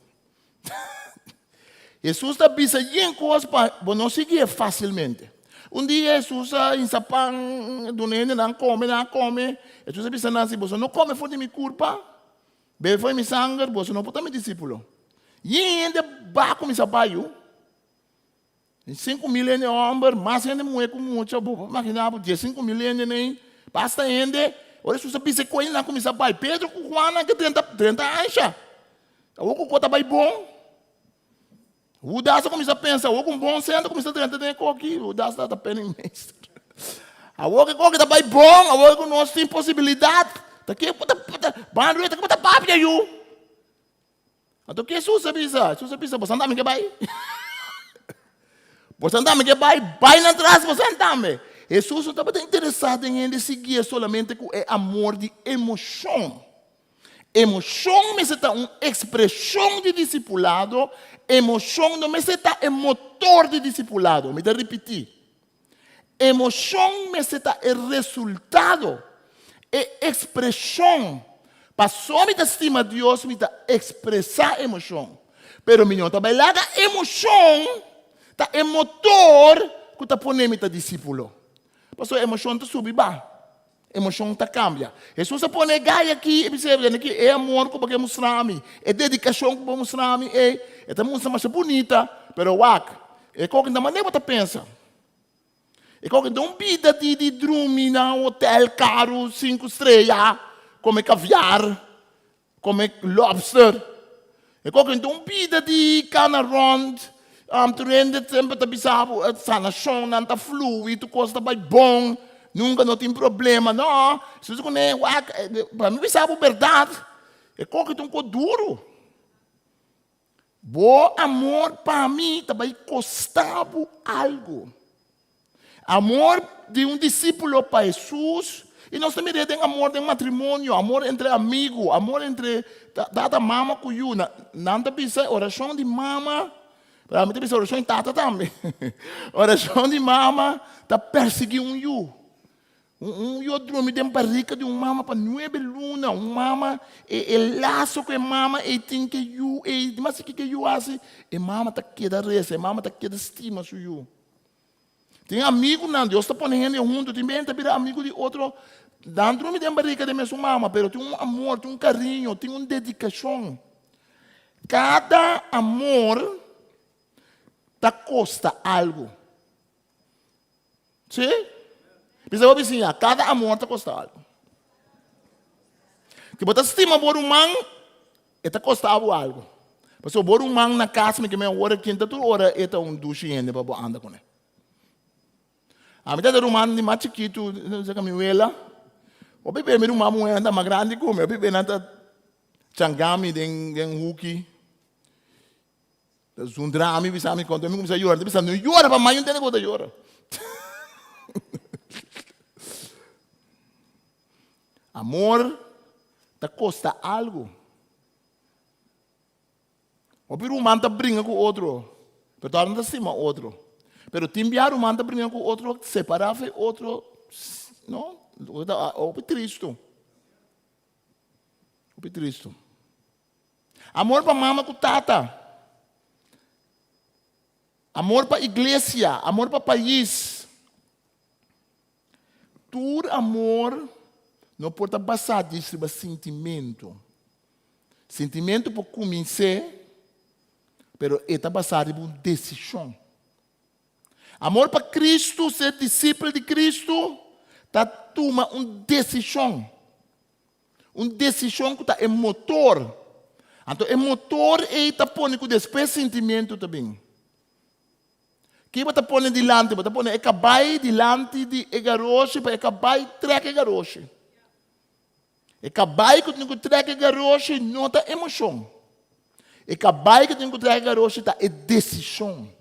Hesus ta bisa yen kos pa bo no sigui e fásilmente. Un dia Hesus a hinsa pan duna hendenan kome, nan a kome. Hesus a bisa nan, si boso no kome for di mi kurpa, bebe for di mi sanger, boso no por ta mi disípulo. Yen hende ba kuminsá bai yu. 5000 hende hòmber, mas hende muhé ku mucha, bo por imaginá bo 15000 hende nei, basta hende. Ora Hesus a bisa e koe nan a kuminsá bai. Pedro ku Juan nan ke drenta drenta ansha. Awor ku kos ta bai bon, Hudas a kuminsá pensa, awor ku un bon sèn ta kuminsá drenta den e koki, Hudas tabata penningmeester. Awor ku e koki ta bai bon, awor ku nos tin posibilidat, ta ke bo ta ban ta ke bo ta papia yu? Anto ke Hesus a bisa? Hesus a bisa, bosan tambe ke bai? Bosan tambe ke bai? Bai nan tras bosan tambe. Hesus no tabata interesá den hende siguié solamente ku e amor di emoshon. Emoshon mester ta un ekspreshon di disipulado, emoshon no mester ta e motor di disipulado. Mi ta ripití. Emoshon mester ta e resultado, e ekspreshon. Pasobra mi ta stima Dios, mi ta ekspresá emoshon. Pero mi no ta bai laga emoshon ta e motor ku ta pone mi ta disípulo. Pasobra emoshon ta subi ba. Emoshon ta kambia. Hesus a pone e gai aki i bisa, Wende ki e amor ku bo ke mustra mi, e dedikashon ku bo mustra mi ei, e ta mustra masha bunita, pero wak, e koki ta manera bo ta pensa. E koki ta un bida di di drumi na un hotel karu sinku strea, kome kaviar, Come lobster. E koken ta un bida di kana rond. Tur hende semper ta bisa bo sanashonnan ta flui, tur kos ta bai bon, nunka no tin problema. No, si bo kuné wak, pa mi bisa bo bèrdat, e koken ta un kos duru. Bo amor pa mi ta bai kosta bo algu. Amor di un disípulo pa Hesus, i nos ta mir'é den amor den matrimonio, amor entre amigu, amor entre tata, mama ku yu. Nan ta bisa orashon di mama, pero ami ta bisa orashon di tata tambe. Orashon di mama ta persiguí un yu. Un yu a drumi den barika di un mama pa nuebe luna. Un mama, e e laso ku e mama ei tin ku e yu ei, dimas kiko e yu hasi, e mama ta keda resa, e mama ta keda stima su yu. Tin amigunan, Dios ta pone hende huntu, tin bes hende ta bira amigu di otro, nan drumi den barika di e mesun mama, pero tin un amor, tin un kariño, tin un dedikashon. Kada amor ta kosta algu. Sí? Bisa bo bisiña, kada amor ta kosta algu. Si bo ta stima bo ruman, e ta kosta bo algu. Pasobra bo ruman na kas mi ke men ora kinta tur ora e ta un dushi hende pa bo anda kuné. Ami ta ruman di mas chikitu, seka mi wela. Hopi be mi ruman muhé ta mas grandi ku mi, hopi be nan ta changa mi den den huki. Ta zundra mi bisa mi konta mi kuminsá yora, mi ta bisa no yora pa maña un tende ku bo ta yora. Amor ta kosta algu. Hopi ruman ta bringa ku otro, pero tòg nan ta stima otro. Pero tin bia ruman ta bringa ku otro, separá for e otro, no, hopi tristu. Hopi tristu. Amor pa mama ku tata. Amor pa iglesia, amor pa pais. Tur amor no por ta basá djis riba sintimentu. Sintimentu por kumins'é, pero e ta basá riba un desishon. Amor pa Kristu, ser disipel di Kristu, ta tuma un desishon. Un desishon ku ta e motor. Anto e motor ei ta pone ku despues sintimentu ta bin. Ke bo ta pone dilanti? Bo ta pone e kabai dilanti di e garoshi pa e kabai trek e garoshi. E kabai ku tin ku trek e garoshi no ta emoshon. E kabai ku tin ku trek e garoshi ta e desishon.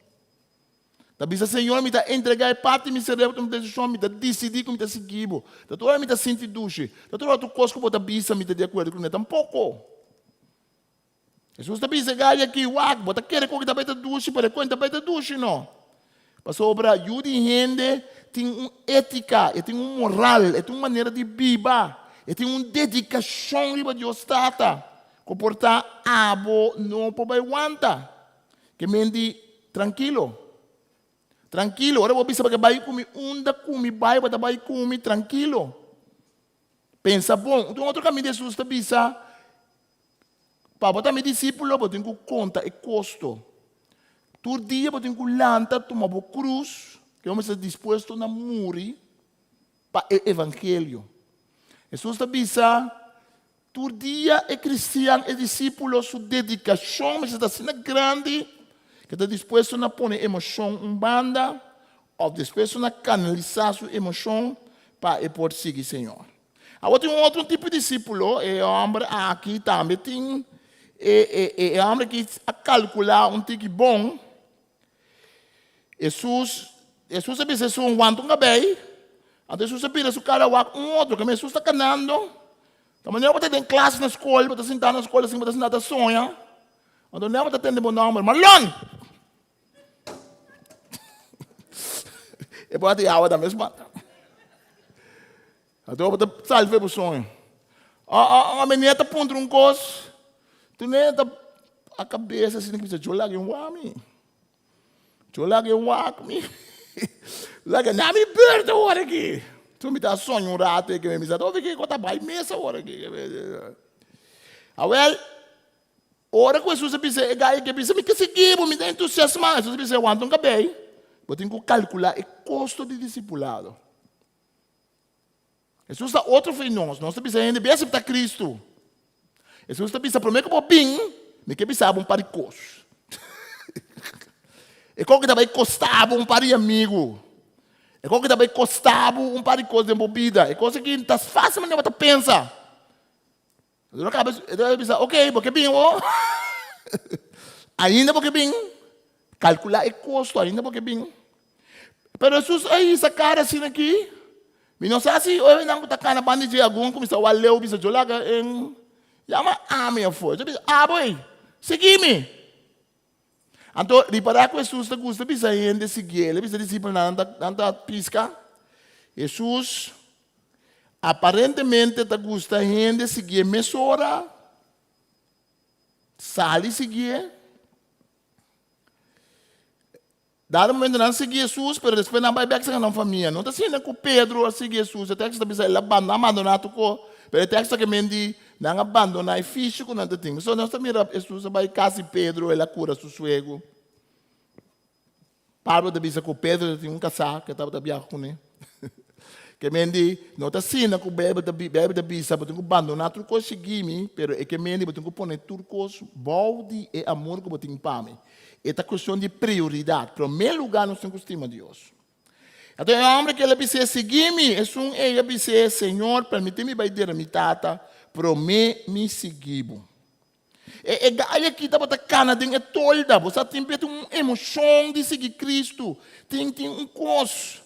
Ta bisa, Señor, mi ta entregá e parti di mi serebro ta un desishon, mi ta disidí ku mi ta sigui bo. Ta tur ora mi ta sinti dushi. Ta tur ora tur kos ku bo ta bisa mi ta di akuerdo kuné. Tampoko. Hesus ta bisa e gai aki, Wak, bo ta kere ku ta bai ta dushi, pero e ku no ta bai ta dushi no. Pasobra yu di hende tin un étika, e tin un moral, e tin un manera di biba, e tin un dedikashon riba Dios Tata ku por ta abo no por bai wanta. Ke men di, Trankilo. Trankilo. Ora bo bisa bo ke bai ku mi, unda ku mi bai, bo ta bai ku mi, trankilo. Pensa bon. Un otro kaminda Hesus ta bisa, Pa bo ta mi disípulo, bo tin ku konta e kosto. Tur dia bo tin ku lanta tuma bo krus, ke bo mester dispuesto na muri pa e evangelio. Hesus ta bisa, Tur dia e kristian, e disípulo, su dedikashon mester ta asina grandi ku e ta dispuesto na pone emoshon un banda òf dispuesto na kanalisá su emoshon pa e por sigui Señor. Awor tin un otro tipo di disípulo, e hòmber aki tambe tin e e hòmber aki a kalkulá un tiki bon. Hesus, Hesus a bisa esun, Wanta un kabei. Anto Hesus a bira su kara wak un otro, kamba Hesus ta kanando. Ta manera bo ta den klas na skol, bo ta sintá na skol asin, bo ta sintá ta soña. Anto nèt bo ta tende bo nòmber, Marlon! E bòt di awa ta mes mata. Anto bo ta sali for bo soño. O meneer ta puntra un kos, tu ne ta a kabesa asina bisa, yo laga un wak mi. Yo laga un wak mi. Laga na mi beurt awor aki. Tu mi ta soña un rato aki, mi bisa, ofi kiko ta bai mes awor aki. Awel, ora ku Hesus a bisa e gai aki, a bisa, mi ke sigui bo, mi ta entusiasmá. Hesus a bisa, wanta un kabei, bo tin ku kalkulá e kosto di disipulado. Hesus ta otro for di nos. Nos ta bisa hende, Bin aseptá Kristu. Hesus ta bisa, Promé ku bo bin, mi ke bisa bo un par di kos. E kos ku ta bai kosta bo un par di amigu. E kos ku ta bai kosta bo un par di kos den bo bida. E kos aki ta fásil manera bo ta pensa. Lo kaba e ta bisa, ok, bo ke bin awo? Ainda bo ke bin? Kalkulá e kosto, ainda bo ke bin? Pero Hesus a hisa kara asina aki, mi no sa si ora nan ku ta kana banda di dje algun a kuminsá wak leu bisa, yo laga en yama ami afó. Yo bisa, abo ei, sigui mi. Anto, ripará ku Hesus ta gusta bisa hende siguié. El a bisa disipelnan, nan ta piska. Hesus Aparentemente ta gusta hende siguié mesora, sali siguié. Dado momento nan sigui Hesus, pero despues nan bai bek serka nan famia. No ta asina ku Pedro a sigui Hesus. E teksto ta bisa el a bandoná tur kos, pero e teksto ke men di nan a bandoná e fishi ku nan ta tin. Pasobra nos ta mira Hesus a bai kas di Pedro, el a kura su suegu. Pablo ta bisa ku Pedro ta tin un kasá ku e tabata biaha kuné. Ke men di, no ta asina ku Beibel ta Beibel ta bisa bo tin ku bandoná tur kos sigui mi, pero e ke men di bo tin ku pone tur kos bou di e amor ku bo tin pa mi. E ta kuestion di prioridat. Promé lugá nos tin ku stima Dios. Anto e hòmber ku el a bis'é, Sigui mi, esun ei a bis'é, Señor, permití mi bai dera mi tata promé mi sigui bo. E e gai aki tabata kana den e tolda. Bo sa tin bia tin un emoshon di sigui Kristu. Tin tin un kos.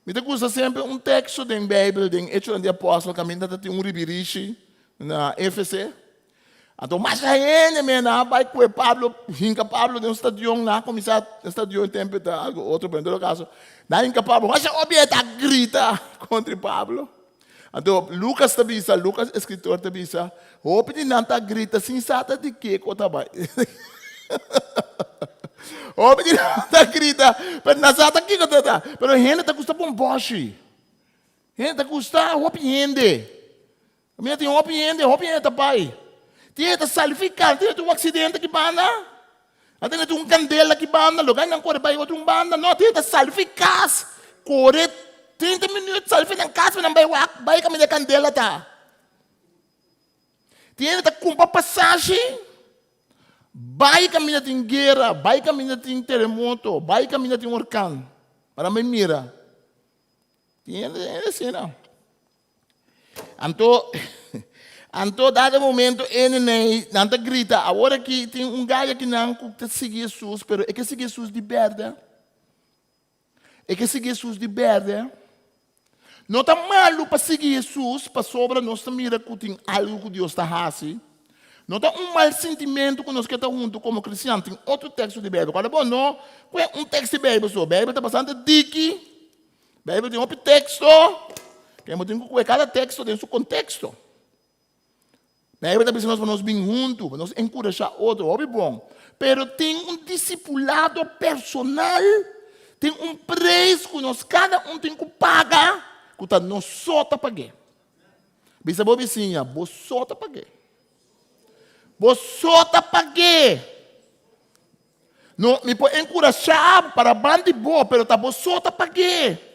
Mi ta gusta semper un teksto den Beibel, den Echonan di Apòstel, kaminda ta tin un ribirishi na Efese. Anto masha hende men a bai kue Pablo, hinka Pablo den un stadion, nan a kuminsá, e stadion e tempu ta algu otro, pero en todo kaso, nan a hinka Pablo, masha hopi hende ta grita kontra Pablo. Anto Lucas ta bisa, Lucas escritor ta bisa, hopi di nan ta grita sin sa ta di kiko ta bai. Hopi di nan ta grita, pero nan sa ta kiko ta ta. Pero hende ta gusta bomboshi. Hende ta gusta hopi hende. Mira tin hopi hende, hopi hende ta bai. Tin hende ta sali fi kar, tin hende tin un aksidente aki banda. A tene tin un kandela aki banda, lo nan kore bai otro un banda. No, tin hende ta sali fi kas, kore 30 minuut sali fi nan kas pa nan bai wak, bai kaminda e kandela ta. Tin hende ta kumpra pasashi, bai kaminda tin guera, bai kaminda tin teremoto, bai kaminda tin orkan, pa nan bai mira. Tin hende asina. Anto, anto dado momento ene nei, nan ta grita, awor aki tin un gai aki nan ku ta sigui Hesus, pero e ke sigui Hesus di bèrdè. E ke sigui Hesus di bèrdè. No ta malu pa sigui Hesus pasobra nos ta mira ku tin algu ku Dios ta hasi. No ta un mal sintimentu ku nos ke ta huntu komo kristian. Tin otro teksto di Beibel. Kòrda bo, no ku e un teksto di Beibel so. Beibel ta bastante diki. Bijbel tin hopi teksto, ke bo tin ku kue kada teksto den su konteksto. Bijbel ta bisa nos pa nos bin huntu, pa nos enkurashá otro, hopi bon. Pero tin un disipulado personal, tin un preis ku nos kada un tin ku paga, ku ta nos so ta pag'é. Bisa bo bisiña, bo so ta pag'é. Bo so ta pag'é. No, mi por enkurashá bo para ban di bo, pero ta bo so ta pag'é.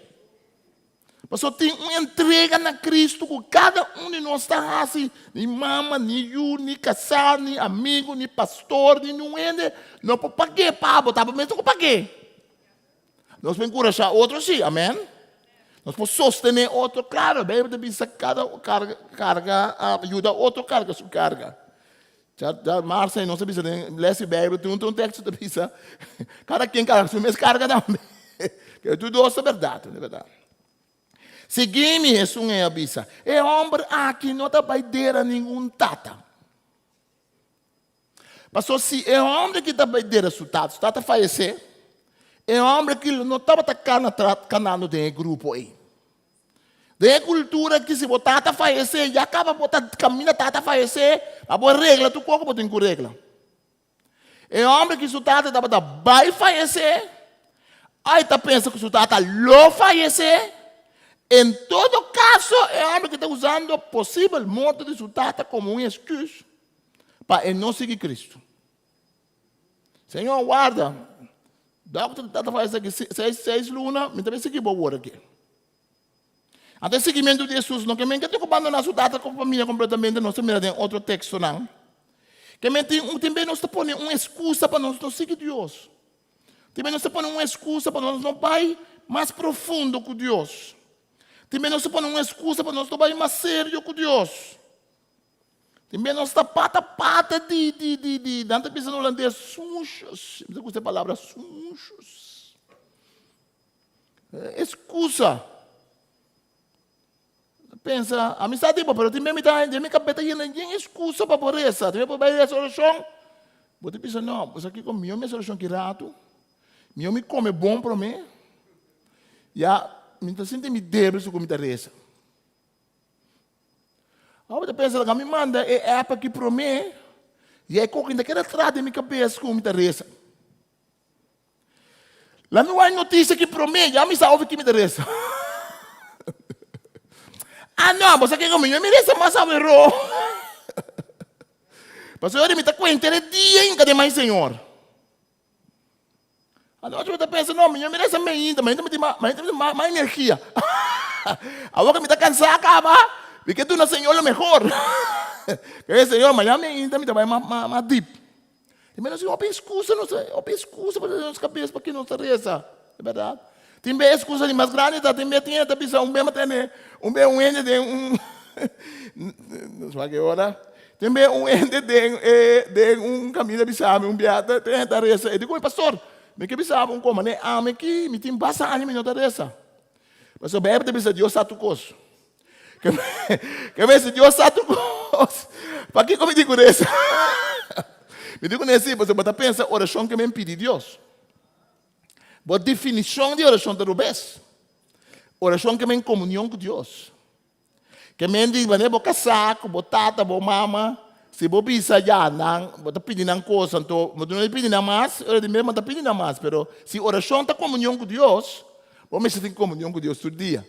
Pasobra tin un entrega na Kristu ku kada un di nos ta hasi, ni mama, ni yu, ni kasá, ni amigu, ni pastor, ni niun hende no por pag'é pa bo, ta bo mes ku pag'é. Nos por enkurashá otro sí, amèn. Nos por sostené otro, klaro, Beibel ta bisa kada karga, karga, yuda otro karga su karga. Ya, ya Marcia nos a bisa den les di Beibel, tin un teksto ta bisa, kada ken karga su mes karga tambe. Pero tur dos ta bèrdat, ta bèrdat. Sigui mi, Hesus a bisa. E hòmber aki no ta bai dera ningun tata. Pasobra si e hòmber aki ta bai dera su tata, su tata fayesé, e hòmber aki lo no tabata kana kanando den e grupo ei. Den e kultura aki si bo tata fayesé, ya kaba bo ta kaminda tata fayesé, pa bo regla tur kos ku bo tin ku regla. E hòmber ki su tata tabata bai fayesé, ai ta pensa ku su tata lo fayesé. En todo kaso e hòmber ki ta usando posibel morto di su tata komo un esküs pa e no sigui Kristu. Señor warda, dòkter ta fayesé aki seis luna, mi ta bai sigui bo awor aki. Anto e siguimentu di Hesus no ke men ke tin ku bandoná su tata ku famia kompletamente, nos ta mira den otro tekstonan. Ke men tin un tin bes nos ta pone un eskusa pa nos no sigui Dios. Tin bes nos ta pone un eskusa pa nos no bai mas profundo ku Dios. Tin bes nos ta pone un eskusa pa nos no bai mas serio ku Dios. Tin bes nos ta pata pata di di di di nan ta bisa na hulandes smoesjes. Mi ta gusta e palabra smoesjes. Excusa. Pensa, a mi sa di bo, pero tin mi ta den mi kabeta yena yen excusa pa bo resa. Tin bo bai resa orashon, bo ta bisa no, bo sa kiko, mihó mi hasi orashon ki ratu, mihó mi kome bon promé, ya mi ta sinti mi débil si ku mi ta resa. Awor bo ta pensa, laga mi manda e app aki promé, ya e koki ta keda tras den mi kabes ku mi ta resa. La mi wak notisia ki promé, ya mi sa over ki mi ta resa. Ah no, bo sa kiko mi, mi resa mas aweró. Pasobra mi ta kuenta e dia inka den mai Señor. Anochi mi ta pensa, no, mi mi resa mainta, mainta mi tin mas, mainta mi tin mas energia. Awor ku mi ta kansá kaba, mi ke duna Señor lo mehor. Ke Señor, mañana mainta mi ta bai mas, mas deep. Tin bes nos tin hopi excusa, nos tin hopi excusa pa nos cabes pa nos ta reza, e berdad. Tin bes excusa di mas grandi ta, tin bes tin hende ta bisa un bes mi tene un bes un hende den un no sa ki ora, tin bes un hende den e den un caminda bisa mi un bia tin hende ta reza, e di ku mi pastor mi ke bisa bo un kos, mane ami aki mi tin basta aña mi no ta reza, pasobra Bijbel ta bisa Dios sa tur kos. Ke mester Dios sa tur kos. Pakiko mi di ku resa? Mi di ku nesi pasobra bo ta pensa orashon ke men pidi Dios. Bo definishon di orashon ta rubes. Orashon ke men komunion ku Dios. Ke men di manera bo kasá ku bo tata, bo mama, si bo bisa ya nan, bo ta pidi nan kos, anto bo no di pidi nan mas, ora di mes bo ta pidi nan mas. Pero si orashon ta komunion ku Dios, bo mester tin komunion ku Dios tur dia.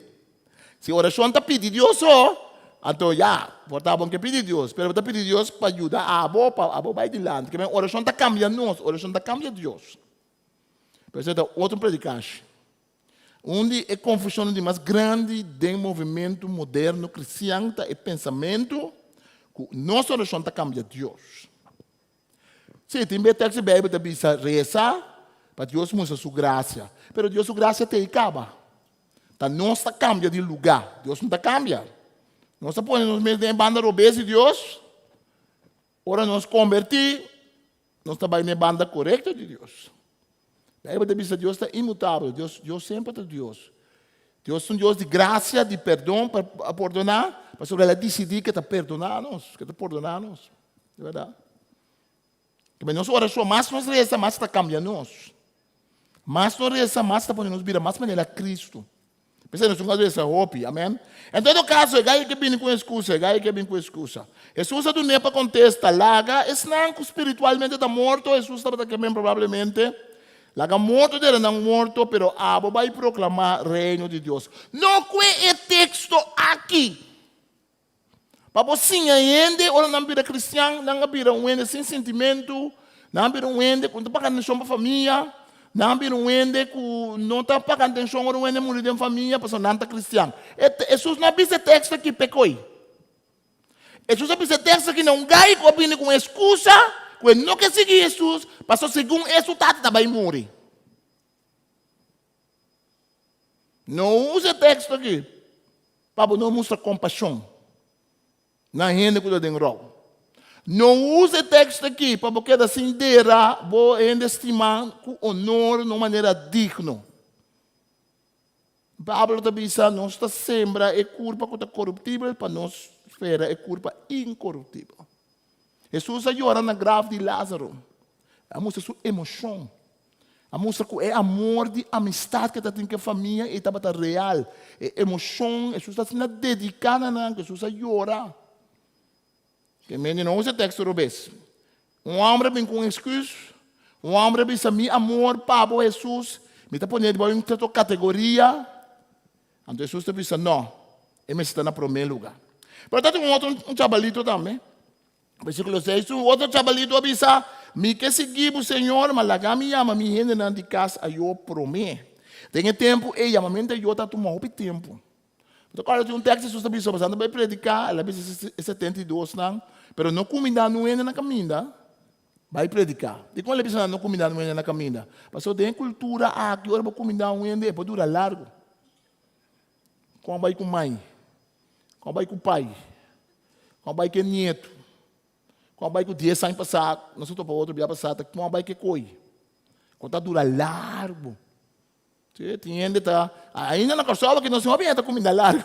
Si orashon ta pidi Dios so, anto ya, por ta bo ke pidi Dios, pero bo ta pidi Dios pa yuda abo, pa abo bai dilanti. Ke men orashon ta kambia nos, orashon ta kambia Dios. Pero esei ta otro predikashi. Un di e konfushonnan di mas grandi den movimentu moderno kristian ta e pensamentu ku nos orashon ta kambia Dios. Sí, tin be tekst di Beibel ta bisa resa pa Dios mustra su grasia. Pero Dios su grasia ta ei kaba. Ta nos ta kambia di lugá. Dios no ta kambia. Nos ta pone nos mes den e banda robes di Dios. Ora nos kombertí, nos ta bai na e banda korekto di Dios. Beibel ta bisa Dios ta inmutabel. Dios, Dios semper ta Dios. Dios ta un Dios di grasia, di perdon, pa pordoná, pasobra El a disidí ke ta perdoná nos, ke ta pordoná nos. Di bèrdat. Kibè nos orashon, mas nos resa, mas ta kambia nos. Mas nos resa, mas ta pone nos bira mas manera Kristu. P'esei nos tin ku resa hopi. Amèn. En todo kaso, e gai ke bini ku eskusa, e gai ke bini ku eskusa. Hesus a dun'é pa kontesta, Laga esnan ku spiritualmente ta morto, Hesus tabata ke men probablemente, laga morto dera nan morto, pero abo bai proklamá Reino di Dios. No kue e teksto aki! Pa bo siña hende ora nan bira kristian, nan a bira un hende sin sintimentu, Nan a bira un hende ku no ta paga atenshon pa famia. Nan a bira un hende ku no ta paga atenshon ora un hende muri den famia pasobra nan ta kristian. Hesus no a bisa e teksto aki p'e koi. Hesus a bisa e teksto aki na un gai ku a bini ku un eskusa ku e no ke sigui Hesus pasobra segun e su tata ta bai muri. No usa e teksto aki pa bo no mustra kompashon na hende ku ta den rou. No usa e teksto aki pa bo keda sin dera bo hende stimá ku onor na un manera digno. Pablo ta bisa nos ta sembra e kurpa ku ta koruptibel pa nos spera e kurpa inkoruptibel. Hesus a yora na graf di Lázaro. A mustra su emoshon. A mustra ku e amor di amistat ku e ta tin ku e famia ei tabata real. E emoshon, Hesus ta asina dediká na nan ku Hesus a yora. Ke mende no usa e teksto robes. Un hòmber a bin ku un esküs, un hòmber a bisa mi amor pa bo Hesus, mi ta pone bo den un sierto kategoria. Anto Hesus ta bisa no, e mester ta na promé lugá. Pero ta tin un otro un chabalito tambe. Versíkulo 6, Un otro chabalito a bisa, Mi ke sigui bo, Señor, ma laga mi yama mi hendenan di kas ayó promé. Den e tempu ei, yamamentu ayó ta tuma hopi tempu. Bo ta kòrda tin un tèks Hesus ta bisa, Pasando bai prediká, el a bisa e setenta i dosnan, pero no kumindá nun hende na kaminda, bai prediká. Dikon el a bisa nan no kumindá nun hende na kaminda? Pasobra den e kultura aki, ora bo kumindá un hende, e por dura largu. Kon a bai ku mai? Kon a bai ku pai? Kon a bai ku e nietu? Kon a bai ku dies aña pasá, nos a topa otro bia pasá, ta kon a bai ku e koi? Kon ta dura largu. Sí, tin hende ta, ainda na Kòrsou aki nos no hopi hende ta kuminda largu.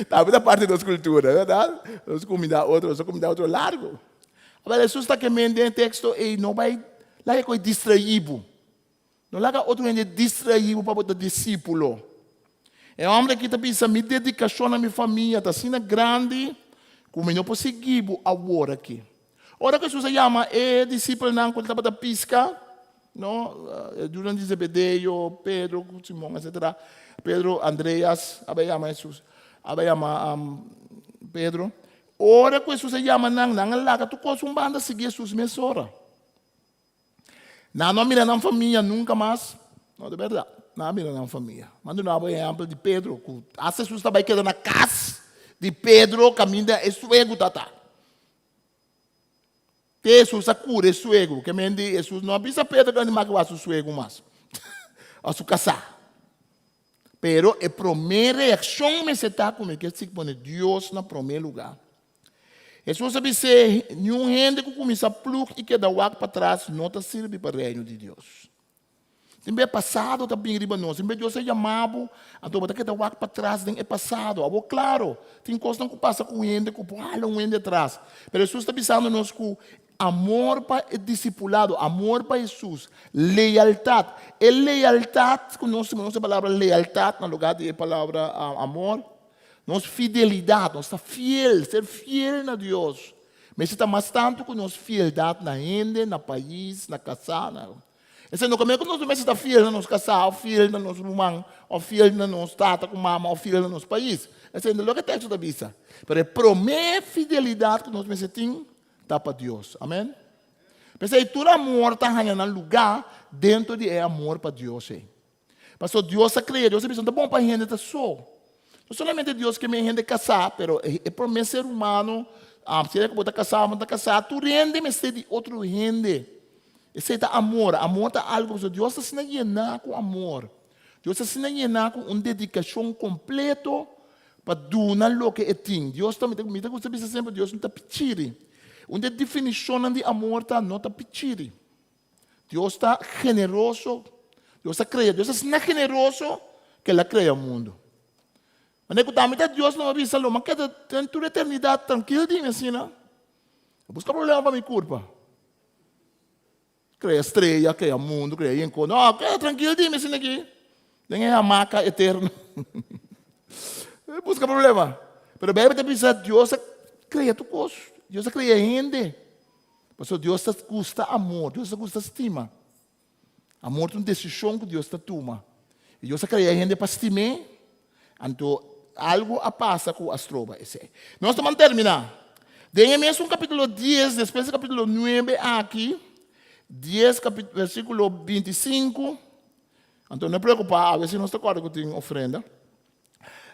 Tambe ta parti di nos kultura, bèrdat? Nos kuminda otro, nos ta kuminda otro largu. Awor Hesus ta kemen den e teksto ei, no bai laga e koi distraí bo. No laga otro hende distraí bo pa bo ta disípulo. E hòmber aki ta bisa, Mi dedikashon na mi famia ta asina grandi ku mi no por sigui bo awor aki. Ora ku Hesus a yama e disipelnan ku el tabata piska, no, e yunan di Zebedeo, Pedro ku Simon, etsetera, Pedro, Andreas, a bai yama Hesus, a bai yama Pedro. Ora ku Hesus a yama nan, nan a laga tur kos un banda sigui Hesus mesora. Nan no a mira nan famia nunka mas. No, di bèrdat, nan a mira nan famia. M'a duna bo e ehèmpel di Pedro, ku asta Hesus ta bai keda na kas di Pedro kaminda e suegu ta ta. Te Hesus a kura e suegu. Ke men di Hesus no a bisa Pedro ku e animal ke wak su suegu mas, òf su kasá. Pero e promé reakshon mester ta ku mi ke si pone Dios na promé lugá. Hesus a bis'é, Niun hende ku kuminsá plug i keda wak patras no ta sirbi pa Reino di Dios. Tin bes pasado ta bin riba nos, tin bes Dios a yama bo, anto bo ta keda wak patras den e pasado. Awor klaro, tin kosnan ku pasa ku un hende ku por hala un hende atras. Pero Hesus ta bisando nos ku amor pa e disipulado, amor pa Hesus, lealtat. E lealtat ku nos tin, nos usa e palabra lealtat na lugar di e palabra amor. Nos fidelidat, nos ta fiel, ser fiel na Dios, mester ta mas tantu ku nos fieldat na hende, na pais, na kasá. Na... Esei no kaminda ku nos mester ta fiel na nos kasá, òf fiel na nos ruman, òf fiel na nos tata ku mama, òf fiel na nos pais. Esei no loke e teksto ta bisa. Pero e promé fidelidat ku nos mester tin ta pa Dios. Amèn? P'esei tur amor ta haña nan lugá dentro di e amor pa Dios ei. Pasobra Dios a krea, Dios a bisa, no ta bon pa hende ta so. No solamente Dios ke men hende kasá, pero e promé ser humano, sea ku bo ta kasá òf no ta kasá, tur hende mester di otro hende. Esei ta amor. Amor ta algu, pasobra Dios ta asina yená ku amor. Dios ta asina yená ku un dedikashon kompleto pa duna loke e tin. Dios ta, mi ta gusta bisa semper, Dios no ta pichiri. Un di e definishonnan di amor ta no ta pichiri. Dios ta generoso. Dios a krea. Dios asina generoso ku el a krea mundu. Manera ku tambe ta Dios lo a bisa lo mi a keda den tur eternidat trankil di mi asina. No buska problema pa mi kurpa. Krea strea, krea mundu, krea yenko. No, keda trankil di mi asina aki. Den e hamaka eterno. Buska problema. Pero Beibel ta bisa Dios a krea tur kos. Dios a krea hende. Pasobra Dios ta gusta amor, Dios ta gusta stima. Amor ta un desishon ku Dios ta tuma. I Dios a krea hende pa stim'é, anto algu a pasa ku a stroba esei. Nos ta ban terminá. Den e mesun kapítulo dies, despues di kapítulo nuebe aki. 10 versíkulo 25. Anto no preokupá, awe si nos ta kòrda ku tin ofrenda.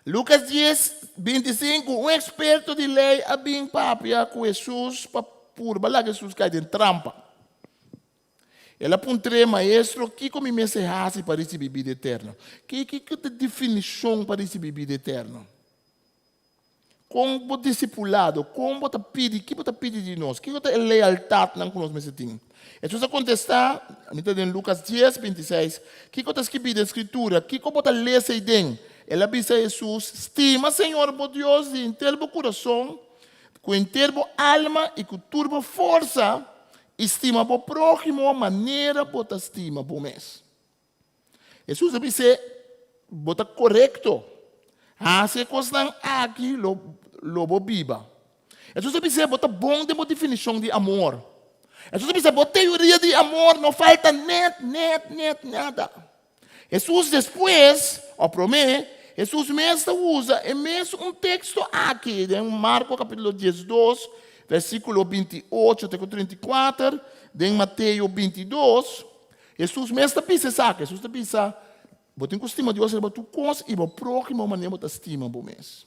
Lukas 10, 25, Un eksperto di lei a bin papia ku Hesus pa purba laga Hesus kai den trampa. El a puntr'é, Maestro, kiko mi mester hasi pa risibí bida eterno? Kiko ta e definishon pa risibí bida eterno? Kon bo disipulado, kon bo ta pidi, ki bo ta pidi di nos? Kiko ta e lealtatnan ku nos mester tin? Hesus a kontestá, mi ta den Lukas dies, 26, Kiko ta skibí den Skritura? Kiko bo ta lesa ei den? El a bisa Hesus, Stima Señor bo Dios di henter bo kurason, ku henter bo alma i ku tur bo forsa, i stima bo próhimo manera bo ta stima bo mes. Hesus a bis'é, Bo ta korekto. Hasi e kosnan aki, lo lo bo biba. Hesus a bis'é, Bo ta bon den bo definishon di amor. Hesus a bisa, Bo teoria di amor no falta nèt, nèt, nèt nada. Hesus despues, òf promé, Hesus mes ta usa e mes un teksto aki den Marko kapítulo 12, versíkulo 28 te ku 34, den Mateo 22. Hesus mes ta bisa esaki. Hesus ta bisa, Bo tin ku stima Dios riba tur kos i bo próhimo manera bo ta stima bo mes.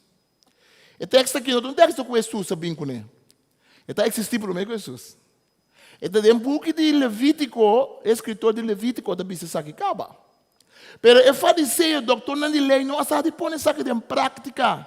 E teksto aki no ta un teksto ku Hesus a bin kuné. E ta eksistí promé ku Hesus. E ta den buki di Levítiko, e eskritor di Levítiko ta bisa esaki kaba. Pero e fariseo, doktornan di lei, no a sa di pone esaki den práktika.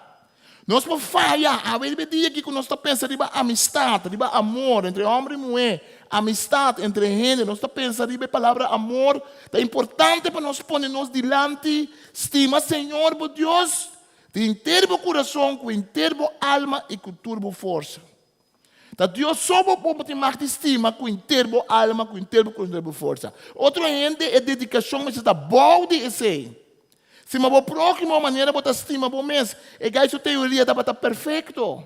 Nos por faya awe riba e dia aki ku nos ta pensa riba amistat, riba amor entre hòmber i muhé, amistat entre hende, nos ta pensa riba e palabra amor. Ta importante pa nos pone nos dilanti stima Señor bo Dios di henter bo kurason, ku henter bo alma i ku tur bo forsa. Ta Dios so bo por tin mag di stima ku henter bo alma, ku henter bo kurason, ku henter bo forsa. Otro hende e dedikashon mester ta bou di esei. Stima bo próhimo manera bo ta stima bo mes. E gai su teoria tabata perfekto.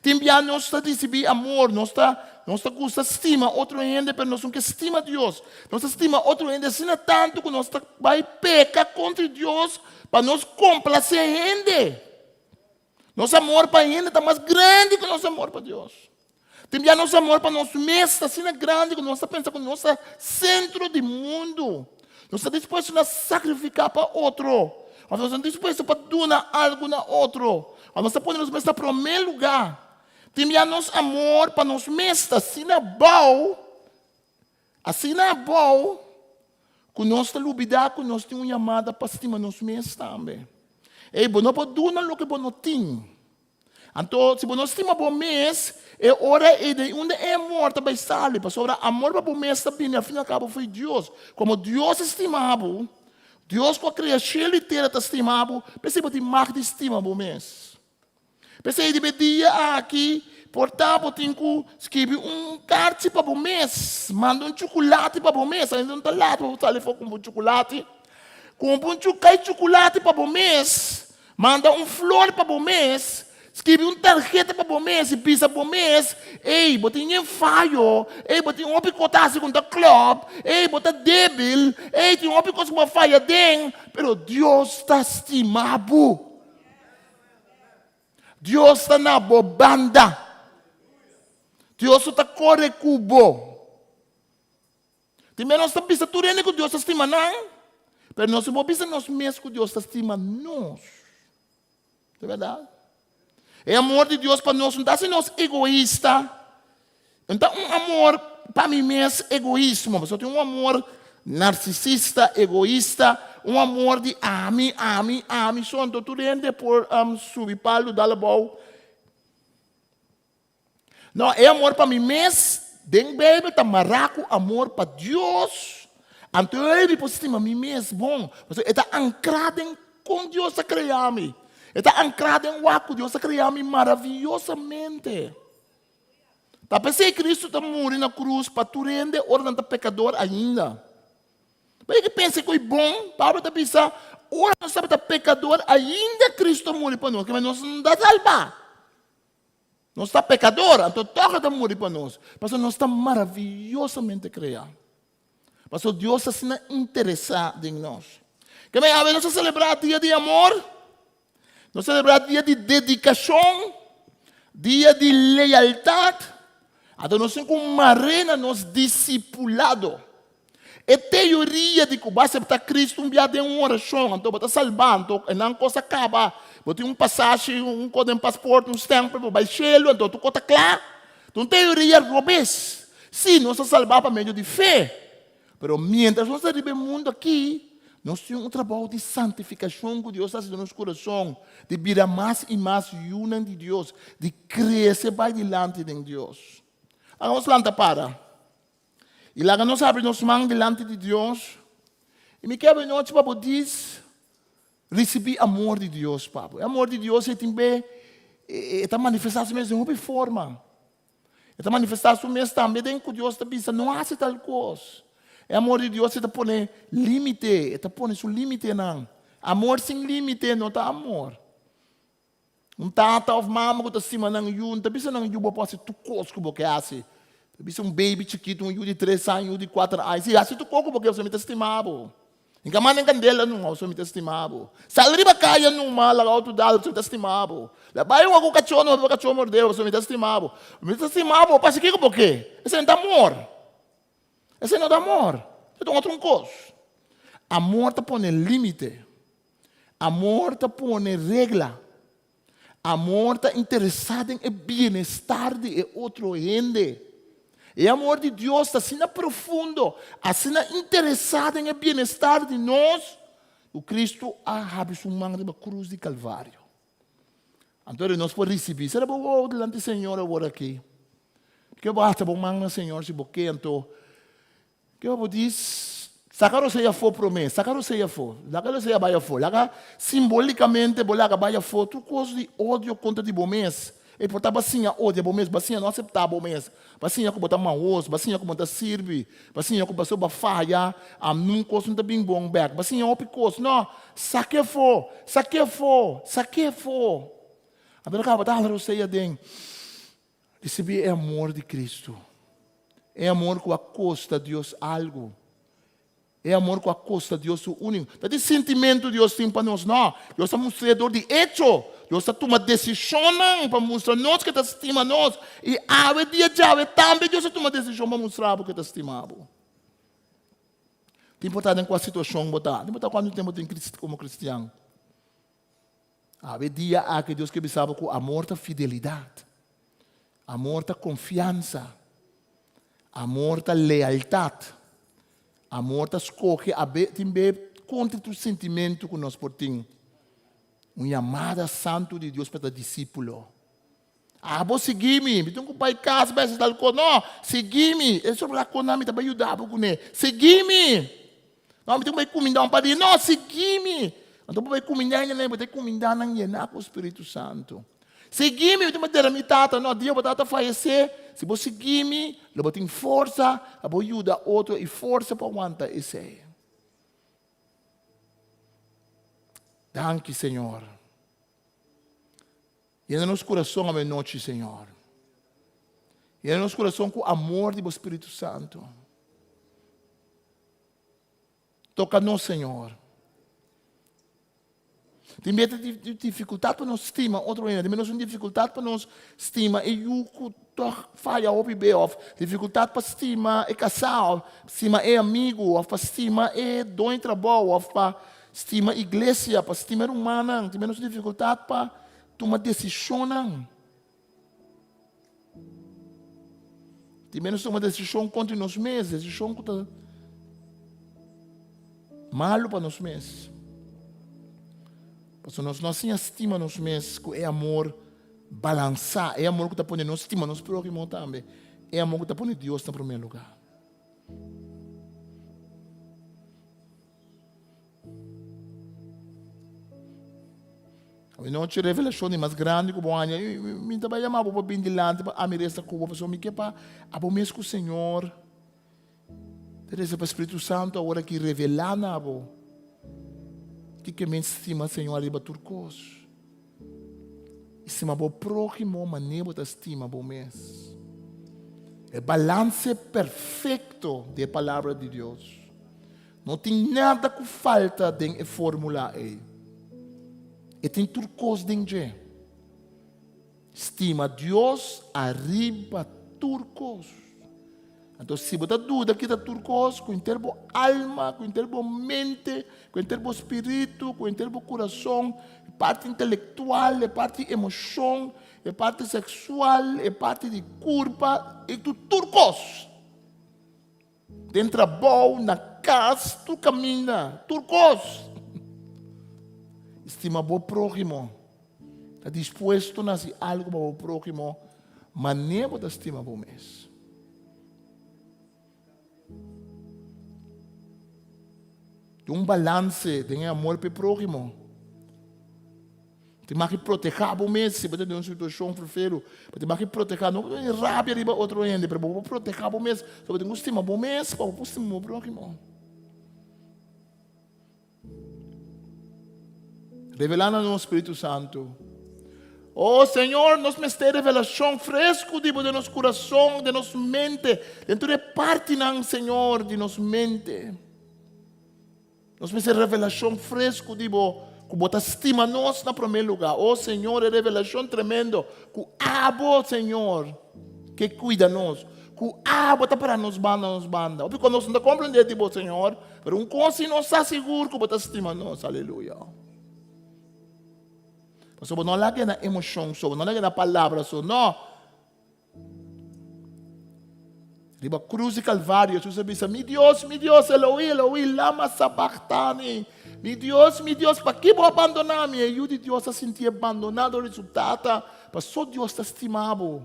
Tin bia nos ta risibí amor, nos ta nos ta gusta stima otro hende, pero nos no ke stima Dios. Nos ta stima otro hende asina tantu ku nos ta bai peka kontra Dios pa nos komplasé hende. Nos amor pa hende ta mas grandi ku nos amor pa Dios. Tin bia nos amor pa nos mes ta asina grandi ku nos ta pensa ku nos ta sentro di mundu. Nos ta dispuesto na sakrifiká pa otro. Òf nos ta dispuesto pa duna algu na otro. Òf nos ta pone nos mes na promé lugá. Tin bia nos amor pa nos mes ta asina abou, asina abou, ku nos ta lubidá ku nos tin un yamada pa stima nos mes tambe. Ey, bo no por duna loke bo no tin. Anto, si bo no stima bo mes, e ora ei den unda e amor ta bai sali, pasobra amor pa bo mes ta bini al fin i al kabo fo'i Dios. Komo Dios a stima bo, Dios ku a krea shelu i tera ta stima bo, p'esei bo tin mag di stima bo mes. P'esei riba e dia aki, por ta bo tin ku skibi un karchi pa bo mes, manda un chukulati pa bo mes, ainda no ta lat pa bo sali afó kumpra un chukulati, kumpra un kai chukulati pa bo mes, Manda un flor pa bo mes, skibi un tarheta pa bo mes i bisa bo mes, Ey, bo tin yen fayo, ey, bo tin hopi kos ta hasi ku no ta klòp, ey, bo ta débil, ey, tin hopi kos ku bo a faya den, pero Dios ta stima bo. Dios ta na bo banda. Dios no ta kore ku bo. Primero nos ta bisa tur hende ku Dios ta stima nan, pero nos no por bisa nos mes ku Dios ta stima nos. Ta bèrdat? E amor di Dios pa nos no ta hasi nos egoista. No ta un amor pa mi mes egoismo, pasobra tin un amor narsisista, egoista, un amor di ami, ami, ami so. Anto tur hende por subi palu dal abou. No, e amor pa mi mes den Beibel ta mará ku amor pa Dios. Anto ei mi por stima mi mes bon. Pasobra e ta ankrá den kon Dios a krea mi. E ta ankrá den wak ku Dios a krea mi maraviyosamente. Ta p'esei Kristu ta muri na krus pa tur hende ora nan ta pekador ainda. Bo ke pensa ku e bon? Pablo ta bisa, ora nos tabata pekador ainda Kristu a muri pa nos. Kiba nos no ta salbá. Nos ta pekador, anto tòg e ta muri pa nos, pasobra nos ta maraviyosamente kreá. Pasobra Dios ta asina interesá den nos. Ke men awe nos ta selebrá dia di amor, nos ta selebrá dia di dedikashon, dia di lealtat. Anto nos tin ku mar'é na nos disipulado. E teoria di ku bo aseptá Kristu un bia den un orashon, anto bo ta salbá, anto enan kos a kaba, bo tin un pasashi, un kos den pasport, un stèmpel, bo bai shelu, anto tur kos ta kla. Ta un teoria robes. Sí, nos ta salbá pa medio di fe, pero miéntras nos ta riba e mundu akí, nos tin un trabou di santifikashon ku Dios ta hasi den nos kurason, di bira mas i mas yunan di Dios, di krese bai dilanti den Dios. Laga nos lanta para. I laga nos habri nos man dilanti di Dios. I mi ke nochi pa bo dis risibí amor di Dios pa bo. E amor di Dios e tin be e ta manifestá su mes den hopi forma. E ta manifestá su mes tambe den ku Dios ta bisa no hasi tal kos. E amor di Dios e ta pone límite, e ta pone su límitenan. Amor sin límite no ta amor. Un tata òf mama ku ta stima nan yu no ta bisa nan yu bo por hasi tur kos ku bo ke hasi. Ta bisa un baby chikitu, un yu di tres aña, un yu di kuater aña, si hasi tur kos ku bo ke pasobra mi ta stima bo. Mi ka manda en kandela numa pasobra mi ta stima bo. Sali riba kaya numa, laga outo dal pasobra mi ta stima bo. La bai wak ku kachó numa pasobra kachó mordé bo pasobra mi ta stima bo. Mi ta stima bo, pasa kiko bo ke? Esei no ta amor. Esei no ta amor. Esei ta un otro un kos. Amor ta pone límite. Amor ta pone regla. Amor ta interesá den e bienestar di e otro hende. E amor di Dios ta asina profundo, asina interesá den e bienestar di nos, ku Kristu a habri su man riba krus di Kalvario. Anto nos por risibí. Sera bo wowo dilanti Señor awor aki. Ke bo hasta bo man na Señor si bo ke, anto Ke bo di, Saka rosei afó promé, saka rosei afó, laga rosei a bai afó, laga simbolikamente bo laga bai afó tur kos di odio kontra di bo mes. E por ta bo a siña odia bo mes, bo a siña no aseptá bo mes, bo a siña ku bo ta mahos, bo a siña ku bo no ta sirbi, bo a siña ku pasobra bo a faya, nun kos no ta bin bon bèk, bo a siña hopi kos. No, sak'é afó, sak'é afó, sak'é afó. Anto kaba bo ta hala rosei aden. Risibí e amor di Kristu. E amor ku a kosta Dios algu. E amor ku a kosta Dios su úniko. Ta di sintimentu Dios tin pa nos? No. Dios ta mustr'é dor di echo. Dios ta tuma desishonnan pa mustra nos ku e ta stima nos. I awe dia djawe tambe Dios a tuma desishon pa mustra bo ku e ta stima bo. Ta importá den kua situashon bo ta. Ta importá kuantu tempu bo tin komo kristian. Awe dia aki Dios ke bisa bo ku amor ta fidelidat, amor ta konfiansa, amor ta lealtat, amor ta skohe abe tin be kontra tur sentimentu ku nos por tin. Un yamada santu di Dios pa ta disípulo. Abo sigui mi, mi tin ku bai kas bai hasi tal kos. No, sigui mi, e sobra kosnan mi ta bai yuda bo kuné. Sigui mi! No, mi tin ku bai kumindá un par di. No, sigui mi! Anto bo bai kumindá hende nan, bo ta kumindá nan yená ku Spiritu Santu. Sigui mi, mi tin ku dera mi tata. No, dia bo tata fayesé, si bo sigui mi, lo bo tin forsa pa bo yuda otro i forsa pa wanta esei. Danki, Señor. Yena nos kurason awe nochi, Señor. Yena nos kurason ku amor di bo Spiritu Santu. Toka nos, Señor. Tin bes tin difikultat pa nos stima otro hende. Tin bes nos tin difikultat pa nos stima e yu ku tòg faya hopi be òf difikultat pa stima e kasá òf stima e amigu òf pa stima e doño di trabou òf pa Stima iglesia, pa stima e rumannan, tin menos difikultat pa tuma desishonnan. Tin menos tuma desishon kontra nos mes, desishon ku ta malu pa nos mes. Pasobra nos no a siña stima nos mes ku e amor balansá, e amor ku ta pone nos stima nos próhimo tambe, e amor ku ta pone Dios na promé lugá. Anochi revelashon di mas grandi ku bo haña, mi ta bai yama bo pa bin dilanti pa ami resa ku bo, pasobra mi ke pa abo mes ku Señor ta resa pa Spiritu Santu awor aki revelá na bo kiko men stima Señor riba tur kos. I stima bo próhimo manera bo ta stima bo mes. E balanse perfekto di e Palabra di Dios. No tin nada ku falta den e fórmula ei. E tin tur kos den dje. Stima Dios ariba. Tur kos. Anto si bo ta duda kita tur kos, ku henter bo alma, ku henter bo mente, ku henter bo spiritu, ku henter bo kurason, e parti intelektual, e parti emoshon, e parti seksual, e parti di kurpa, i ku tur kos. Den trabou, na kas, tur kaminda, tur kos. Stima bo próhimo. Ta dispuesto na hasi algu pa bo próhimo manera bo ta stima bo mes. Tin un balanse den e amor pa e próhimo. Tin mag di protehá bo mes si bo ta den un situashon ferfelu. Bo tin mag di protehá, no bo tin rabia riba otro hende, pero bo por protehá bo mes. So bo tin ku stima bo mes pa bo por stima bo próhimo. Revelá na nos, Spiritu Santu. Oh Señor, nos mester revelashon fresku di bo den nos kurason, den nos mente, den tur e partinan, Señor, di nos mente. Nos mester revelashon fresku di bo, ku bo ta stima nos na promé lugá. Oh Señor, e revelashon tremendo ku abo, Señor, ke kuida nos, ku abo ta para nos banda nos banda. Hopi kos nos no ta komprendé di bo, Señor, pero un kos si nos sa sigur ku bo ta stima nos. Aleluya. Pasobra bo no laga na emoshon so, bo no laga na palabra so, no. Riba krus di Kalvario, Hesus a bisa, Mi Dios, mi Dios, Eloí, Eloí, lama sabachthani? Mi Dios, mi Dios, pakí bo a bandoná mi? E Yu di Dios a sintié bandoná dor di su Tata, pasó Dios ta stima bo.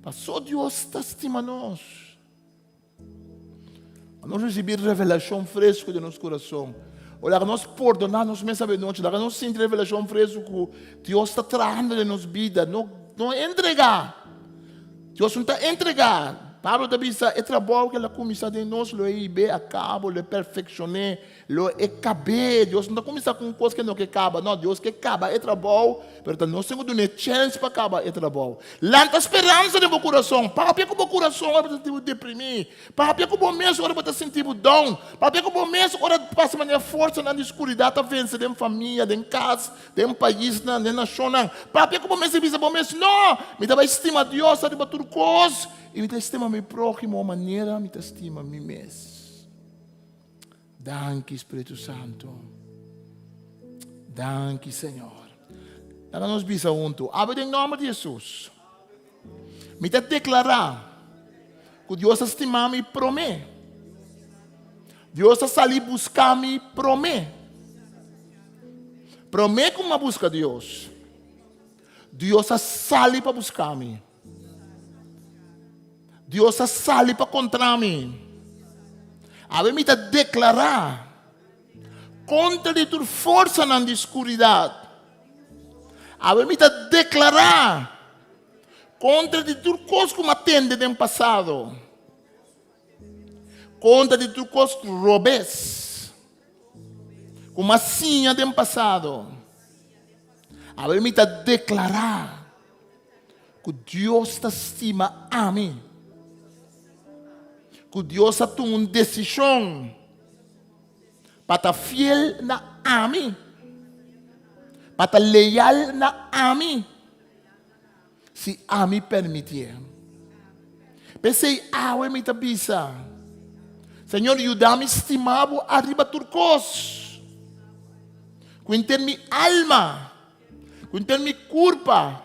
Pasó Dios ta stima nos. Nos risibí revelashon fresku den nos kurason. O laga nos pordoná nos mes avenochi. Laga nos sinti revelashon fresku ku Dios ta trahando den nos bida. No, no entregá. Dios no ta entregá. Pablo ta bisa, e trabou ku el a kuminsá den nos lo e hib'é a kabo, lo e perfekshon'é. Lo e kab'é. Dios no ta kuminsá ku un kos ku e no ke kaba. No, Dios ke kaba e trabou, pero ta nos tin ku dun'é chèns pa kaba e trabou. Lanta speransa den bo kurason. Papia ku bo kurason ora bo ta sinti bo deprimí. Papia ku bo mes ora bo ta sinti bo down. Papia ku bo mes ora pasa manera forsanan di skuridat ta vense den famia, den kas, den paisnan, den nashonnan. Papia ku bo mes i bisa bo mes, No! Mi ta bai stima Dios ariba tur kos i mi ta stima mi próhimo manera mi ta stima mi mes. Danki Spiritu Santu. Danki Señor. Laga nos bisa huntu. Awe den nomber di Jesus. Mi ta deklará ku Dios a stima mi promé. Dios a sali buska mi promé. Promé ku mi a buska Dios. Dios a sali pa buska mi. Dios a sali pa kontra mi. Awe mi ta deklará kontra di tur forsanan di skuridat. Awe mi ta deklará kontra di tur kos ku mi a tende den pasado. Kontra di tur kos robes ku mi a siña den pasado. Awe mi ta deklará Ku Dios ta stima ami. Ku Dios a tuma un desishon pa ta fiel na ami, pa ta leal na ami, si ami permitié. P'esei awe mi ta bisa, Señor, yuda mi stima bo ariba tur kos, ku henter mi alma. Ku henter mi kurpa,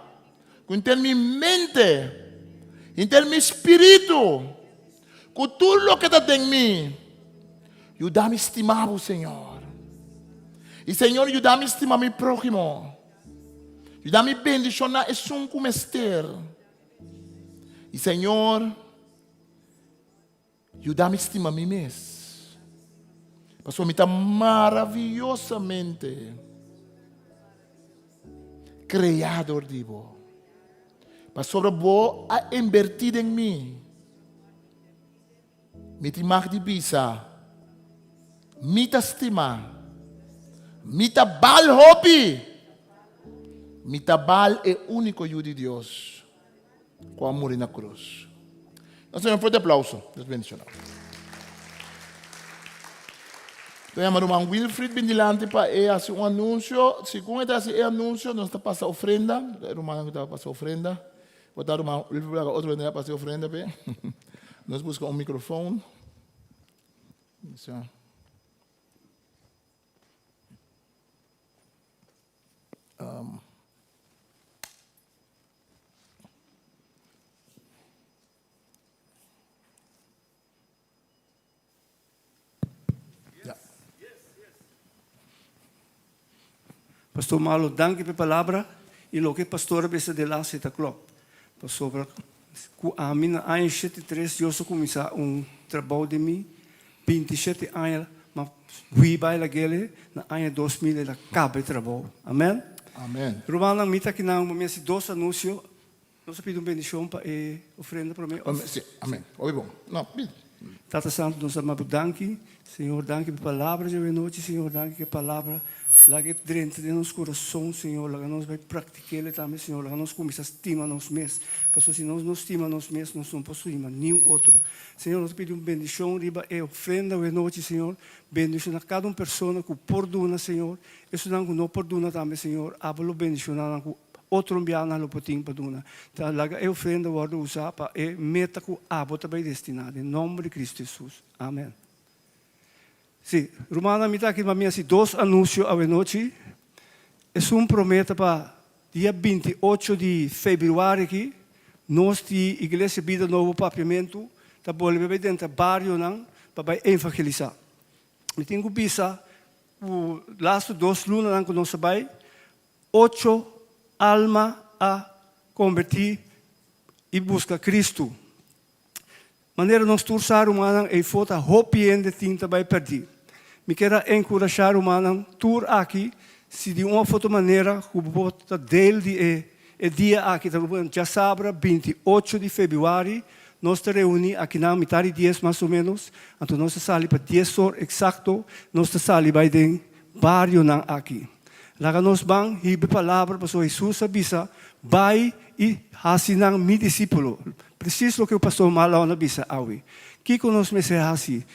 ku henter mi mente, henter mi spiritu, ku tur loke ta den mi, yuda mi stima bo, Señor. I Señor, yuda mi stima mi próhimo. Yuda mi bendishoná esun ku mester. I Señor, Yuda mi stima mi mes, pasobra mi ta maraviyosamente kreá dor di bo. Pasobra bo a inbertí den mi, mi tin mag di bisa, Mi ta stima, mi ta bal hopi, mi ta bal e úniko Yu di Dios. Ku a muri na krus. Nos ta un fuerte aplauso. Dios bendiciona. Ta yama ruman Wilfried bin dilanti pa e hasi un anuncio. Segun e ta hasi e anuncio, nos ta pasa ofrenda. E rumannan ku ta pasa ofrenda. Por ta ruman Wilfred por laga otro hende pa hasi ofrenda p'e. Nos buska un microfoon. Sa. Um. Pastor Marlon, danki pa e palabra y loke pastor a bisa delasi ta klop. Pasobra cu ami na aña 73 Dios a cuminsa un trabou den mi, 27 aña ma hui bai lagele, na aña 2000 el a caba e trabou. Amen. Amen. Rumannan, mi ta akinan pa mi haci dos anuncio. Nos a pidi un bendicion pa e ofrenda prome of? Si, amen. Hopi bon. No, pidi. Tata Santo, nos ta maba danki, Señor, danki pa e palabra djawe nochi, Señor, danki ku e palabra laga e drenta den nos kurason, Señor, laga nos bai praktik'el tambe, Señor, laga nos kuminsá stima nos mes, pasobra si nos no stima nos mes, nos no por stima niun otro. Señor, nos ta pidi un bendicion riba e ofrenda awe nochi, Señor, bendiciona kada un persona ku por duna, Señor, esunnan ku no por duna tambe, Señor, abo lo bendiciona nan ku Otro bianan lo por tin pa duna. Ta laga e ofrenda wòrdu usá pa e meta ku abo ta bai destiná. Den nòmber di Kristu Hesus. Amèn. Sí, rumannan, mi ta aki pa mi hasi dos anunsio awenochi. Esun promé ta pa dia 28 di febrüari aki, nos di Iglesia Bida Nobo Papiamentu ta bolbe bai drenta barionan pa bai evangelisá. Mi tin ku bisa ku lastu dos lunanan ku nos a bai, Ocho alma a kombertí i buska Kristu. Manera nos tur sa, rumannan, eifó ta hopi hende tin ta bai pèrdí. Mi kier a enkurashá rumannan tur aki, si di un òf otro manera ku bo por ta deel di e e dia aki, ta ruman djasabra 28 di febrüari, nos ta reuní akinan mitar di dies mas o ménos, anto nos ta sali pa dies or eksakto, nos ta sali bai den barionan aki. Laga nos ban hiba e palabra pasobra Hesus a bisa, Bai i hasi nan mi disípulo. Presis loke Pastor Marlon a bisa awe. Kiko nos mester hasi?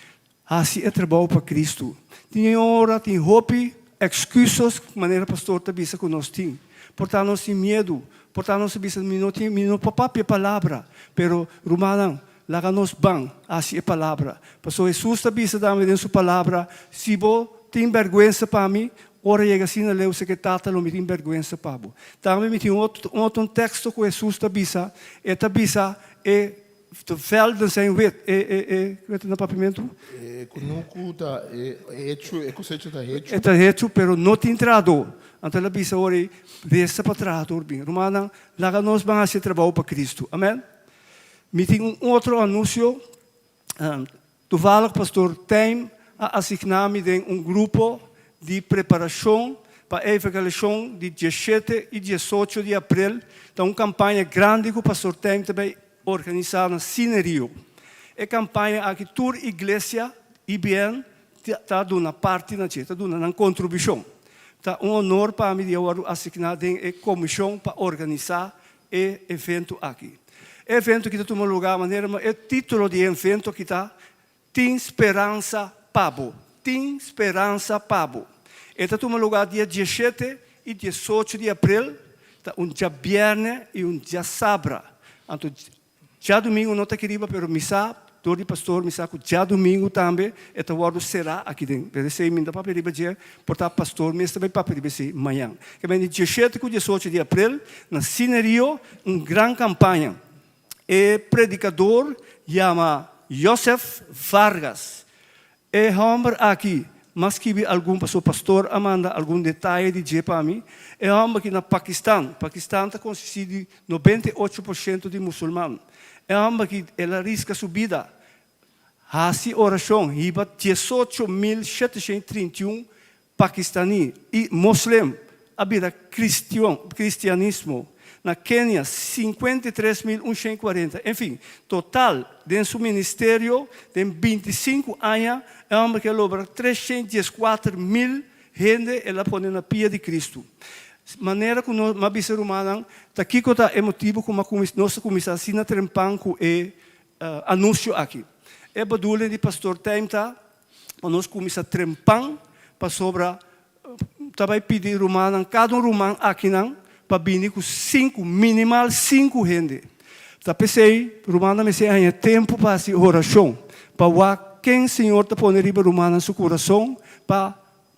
Hasi e trabou pa Kristu. Tin ora tin hopi ekskusos manera pastor ta bisa ku nos tin. Por ta nos tin miedu, por ta nos ta bisa mi no tin, mi no por papia e palabra. Pero rumannan, Laga nos ban hasi e palabra. Pasobra Hesus ta bisa tambe den su palabra, Si bo tin bèrgwensa pa mi, ora yega asina leu se ke Tata lo mi tin bèrgwensa pa bo. Tambe mi tin un otro un teksto ku Hesus ta bisa, e ta bisa e de velden zijn wit, e e e ku ta na papiamentu? E kunuku ta hechu, e kosecha ta hechu. E ta hechu, pero no tin trahadó. Anto el a bisa ora ei, Resa pa trahador bin. Rumannan, laga nos ban hasi e trabou pa Kristu. Amen. Mi tin un otro anuncio. Toevallig Pastor Tijm a asigna mi den un grupo di preparacion pa e evangelisacion di 17 y 18 di april. Ta un campaña grandi cu Pastor Tijm ta bay organisa na Cine Rio. E campaña aki tur iglesia IBN ta duna parti na dje, ta duna nan contribucion. Ta un honor pa mi di a wordo asigna den e comision pa organisa e evento aki. E evento aki ta tuma lugar manera ma e titulo di e evento aki ta Tin Speransa pa Bo, Tin Speransa pa Bo. E ta tuma lugar dia 17 y 18 di april, ta un djabierne y un djasabra. Anto djadumingo no ta aki riba pero mi sa Dor di pastor mi sa ku djadumingu tambe e ta wòrdu será aki den. Pero esei mi no ta papia riba dje, por ta pastor mes ta bai papia riba esei mañan. Ke bini 17 ku 18 di aprel na Cine Rio un gran kampaña. E predikador yama Joseph Vargas. E hòmber aki, m'a skibi algun pasobra pastor a manda algun detaye di dje pa mi. E hòmber aki na Pakistan, Pakistan ta konsistí di 98% di musulman. E hòmber aki el a riska su bida, hasi orashon, hiba 18,731 Pakistaní i moslem a bira kristian, kristianismo. Na Kenia, 53,140. Enfin, total den su ministerio den 25 aña e hòmber ke a logra 314,000 hende el a pone na pia di Kristu. Manera ku nos, m'a bisa rumannan, ta kiko ta e motibu ku m'a kuminsá, nos a kuminsá asina trempan ku e anunsio aki. E bedoeling di Pastor Tijm ta pa nos kuminsá trempan pasobra ta bai pidi rumannan, kada un ruman akinan pa bini ku sinku, minimal sinku hende. Ta p'esei rumannan mester haña tempu pa hasi orashon, pa wak ken Señor ta pone riba rumannan su kurason pa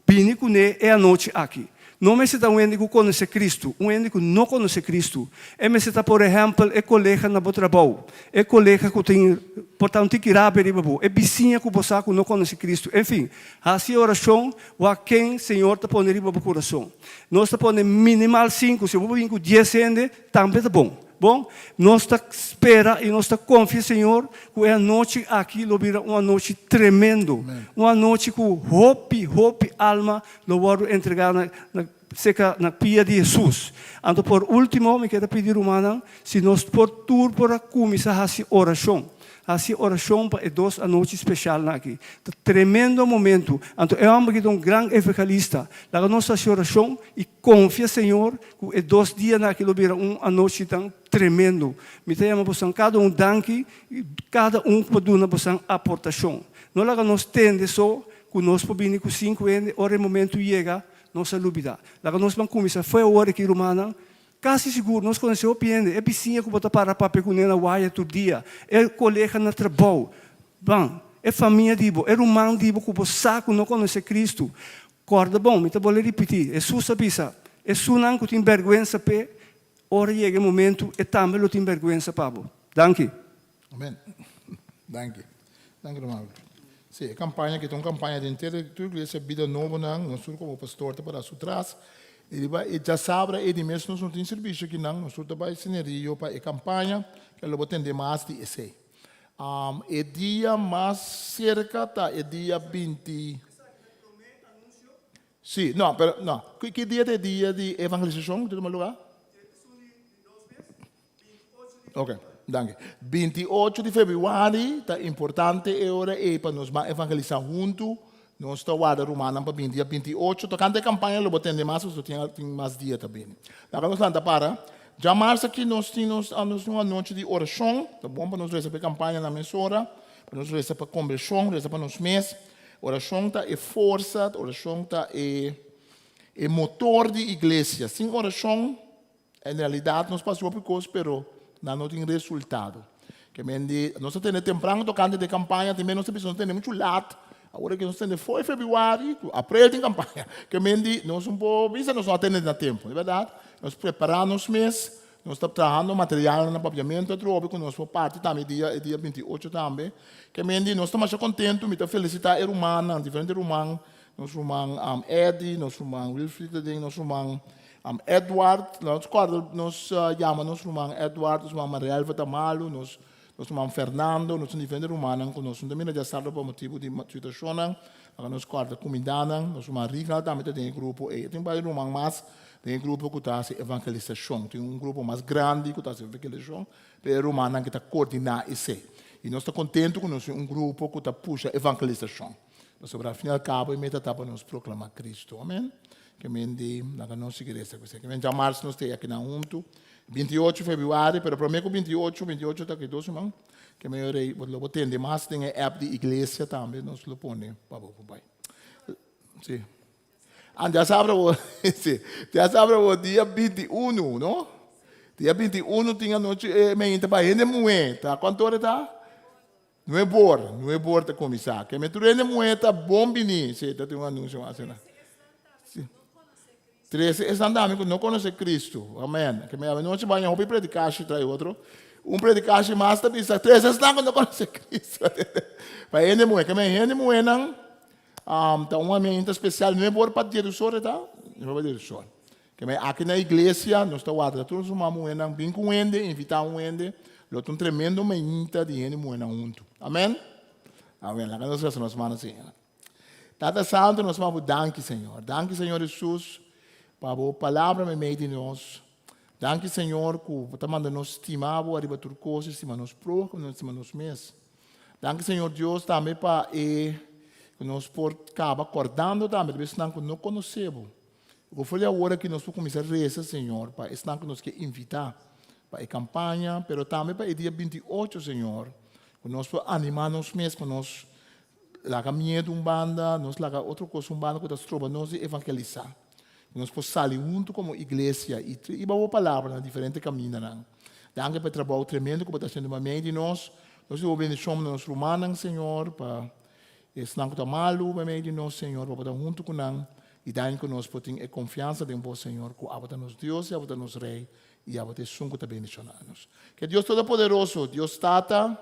bini kuné e anochi aki. No mester ta un hende ku konosé Kristu, un hende ku no konosé Kristu. E mester ta, por ehèmpel, e kolega na bo trabou, e kolega ku tin por ta un tiki rabia riba bo, e bisiña ku bo sa ku no konosé Kristu. Enfin, hasi e orashon, wak ken Señor ta pone riba bo kurason. Nos ta pone minimal sinku, si bo por bini ku dies hende, tambe ta bon. Bon, nos ta spera i nos ta konfia Señor ku e anochi aki lo bira un anochi tremendo, un anochi ku hopi, hopi alma lo wòrdu entregá na na seka na pia di Hesus. Anto por último mi kier a pidi rumannan si nos por tur por a kuminsá hasi orashon. Hasi orashon pa e dos anochi speshalnan aki. Ta tremendo momentu. Anto e hòmber aki ta un gran evangelista. Laga nos hasi orashon i Konfia Señor ku e dos dianan aki lo bira un anochi tan tremendo. Mi ta yama bosan kada un danki i kada un ku por duna bosan aportashon. No laga nos tende so ku nos por bini ku sinku hende, ora e momentu yega nos a lubida. Laga nos ban kuminsá fo'i awor aki rumannan. Kasi sigur nos konosé hopi hende, e bisiña ku bo ta para papia kuné na waya tur dia, e kolega na trabou, ban, e famia di bo, e ruman di bo ku bo sa ku no konosé Kristu. Kòrda bon, mi ta bolbe ripití, Hesus a bisa, Esunnan ku tin bèrgwensa p'e, ora yega e momentu, e tambe lo tin bèrgwensa pa bo. Danki. Amen. Danki. Danki ruman. Sí, e kampaña aki ta un kampaña den henter tur iglesia Bida Nobonan. Nos tur komo pastor ta para su tras. I riba e djasabra ei di mes nos no tin servisio akinan. Nos tur ta bai Señorío pa e kampaña, ke lo bo tende mas di esei. E dia mas serka ta e dia binti. Sí, no, pero no. Ki dia ta e dia di evangelisashon ku ta tuma lugá? Ok, danki. 28 di febrüari ta importante e ora ei pa nos ban evangelisá huntu. Nos ta warda rumannan pa bini dia 28. Tokante e kampaña lo bo tende mas pasobra tin tin mas dia ta bini. Laga nos lanta para. Djamars aki nos tin nos nos un anochi di orashon. Ta bon pa nos resa pa e kampaña na mesora, pa nos resa pa kombershon, resa pa nos mes. Orashon ta e forsa, orashon ta e e motor di iglesia. Sin orashon En realidat nos pasa hopi kos pero nan no tin resultado. Ke men di nos a tende tempran tokante di e kampaña tambe nos ta bisa nos tende muchu lat. Awor ke nos tende for febrüari ku aprel tin kampaña. Ke men di nos un por bisa nos no a tende na tempu. Di bèrdat nos prepará nos mes, nos ta trahando materialnan na papiamentu atrobe ku nos por parti tambe dia e dia 28 tambe. Ke men di nos ta masha kontentu, mi ta felisitá e rumannan, diferente ruman, nos ruman Eddy, nos ruman Wilfried ta den, nos ruman Edward, nos kòrda nos yama nos ruman Edward, nos ruman Marielva ta malu, nos nos ruman Fernando, nos tin diferente rumannan ku nos no ta mira djasabra pa motibu di situashonnan, laga nos kòrda kumindanan, nos ruman Rignald tambe ta den e grupo ei. Tin varios ruman mas den e grupo ku ta hasi evangelisashon, tin un grupo mas grandi ku ta hasi evangelisashon, pero e rumannan ku ta koordiná esei. I nos ta kontentu ku nos tin un grupo ku ta pusha evangelisashon. Pasobra al fin i al kabo e meta ta pa nos proklamá Kristu. Amen. Ke men di laga nos sigui resa ku esei. Ke men djamars nos ta e akinan huntu. 28 febrüari, pero promé ku 28, 28 ta ki dos siman, ke men yo rei, bo lo por tende mas den e app di iglesia tambe, nos lo pone pa bo por bai. Sí. Ah, djasabra bo, sí, djasabra bo dia 21, no? Dia 21 tin anochi, eh, men ta bai hende muhé, ta kuantu ora ta? Nuebor, nuebor ta kuminsá. Ke men tur hende muhé ta bon biní. Sí, ta tin un anunsio asina. Sí. Trese esnan tambe ku no konosé Kristu. Amèn. Ke men anochi baña hopi predikashi tras otro. Un predikashi mas ta bisa, trese esnan ku no konosé Kristu. Pa hende muhé. Ke men hende muhénan ta un ambiente spesial. Nuebor pa diedusor e ta? Nuebor pa diedusor. Ke men aki na iglesia nos ta warda tur nos ruman muhénan bin ku un hende, invitá un hende, lo ta un tremendo mainta di hende muhénan huntu. Amèn? Amèn. Laga nos resa nos mano Señor. Tata Santu, nos mama bo danki, Señor. Danki, Señor Hesus, pa bo palabra meimei di nos. Danki, Señor, ku bo ta manda nos stima bo ariba tur kos i stima nos próhimo, nos stima nos mes. Danki, Señor Dios, tambe pa e ku nos por kaba kòrdando tambe riba esnan ku no konosé bo. Ku for di awor aki nos por kuminsá resa, Señor, pa esnan ku nos ke invitá pa e kampaña, pero tambe pa e dia 28, Señor, ku nos por animá nos mes pa nos laga miedu un banda, nos laga otro kos un banda ku ta stroba nos di evangelisá. Ku nos por sali huntu komo iglesia i hiba bo palabra na diferente kamindanan. Danki pa e trabou tremendo ku bo ta hasiendo meimei di nos. Nos pidi bo bendishon na nos rumannan, Señor, pa esnan ku ta malu meimei di nos, Señor, pa bo ta huntu ku nan i daña ku nos por tin e konfiansa den bo, Señor, ku abo ta nos Dios i abo ta nos Rei i abo ta esun ku ta bendishoná nos. Ke Dios Todopoderoso, Dios Tata,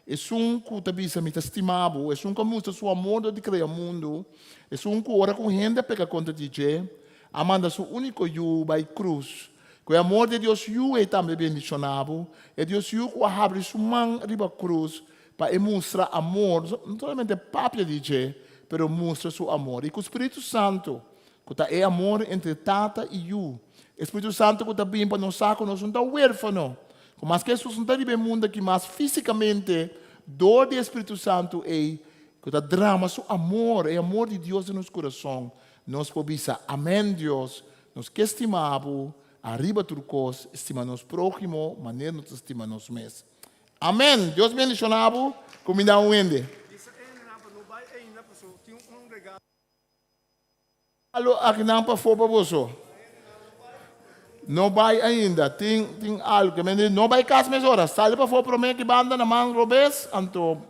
esun ku ta bisa mi ta stima bo, esun ku a mustra su amor dor di krea mundu, esun ku ora ku hende a peka kontra di dje, a manda su úniko Yu bai krus, Ku e amor di e Dios Yu ei tambe bendishoná bo, e Dios Yu ku a habri su man riba krus pa e mustra amor, no solamente papia di dje, pero mustra su amor. I ku Spiritu Santu, ku ta e amor entre Tata i Yu, e Spiritu Santu ku ta bin pa nos sa ku nos no ta huérfano, ku maske Hesus no ta riba e mundu aki mas físikamente, dor di e Spiritu Santu ei ku ta drama su amor, e amor di Dios den nos kurason, nos por bisa, Amèn, Dios, Nos ke stima bo ariba tur kos, stima nos próhimo manera nos ta stima nos mes. Amen! Dios bendishona bo. Kuminda un hende. Bisa e hendenan pa no bai ainda pasobra tin un regalo. Alo akinan pafó pa boso. No bai ainda. Tin tin algu. Ke mende no bai kas mesora. Sali pafó promé ki banda na man robes anto.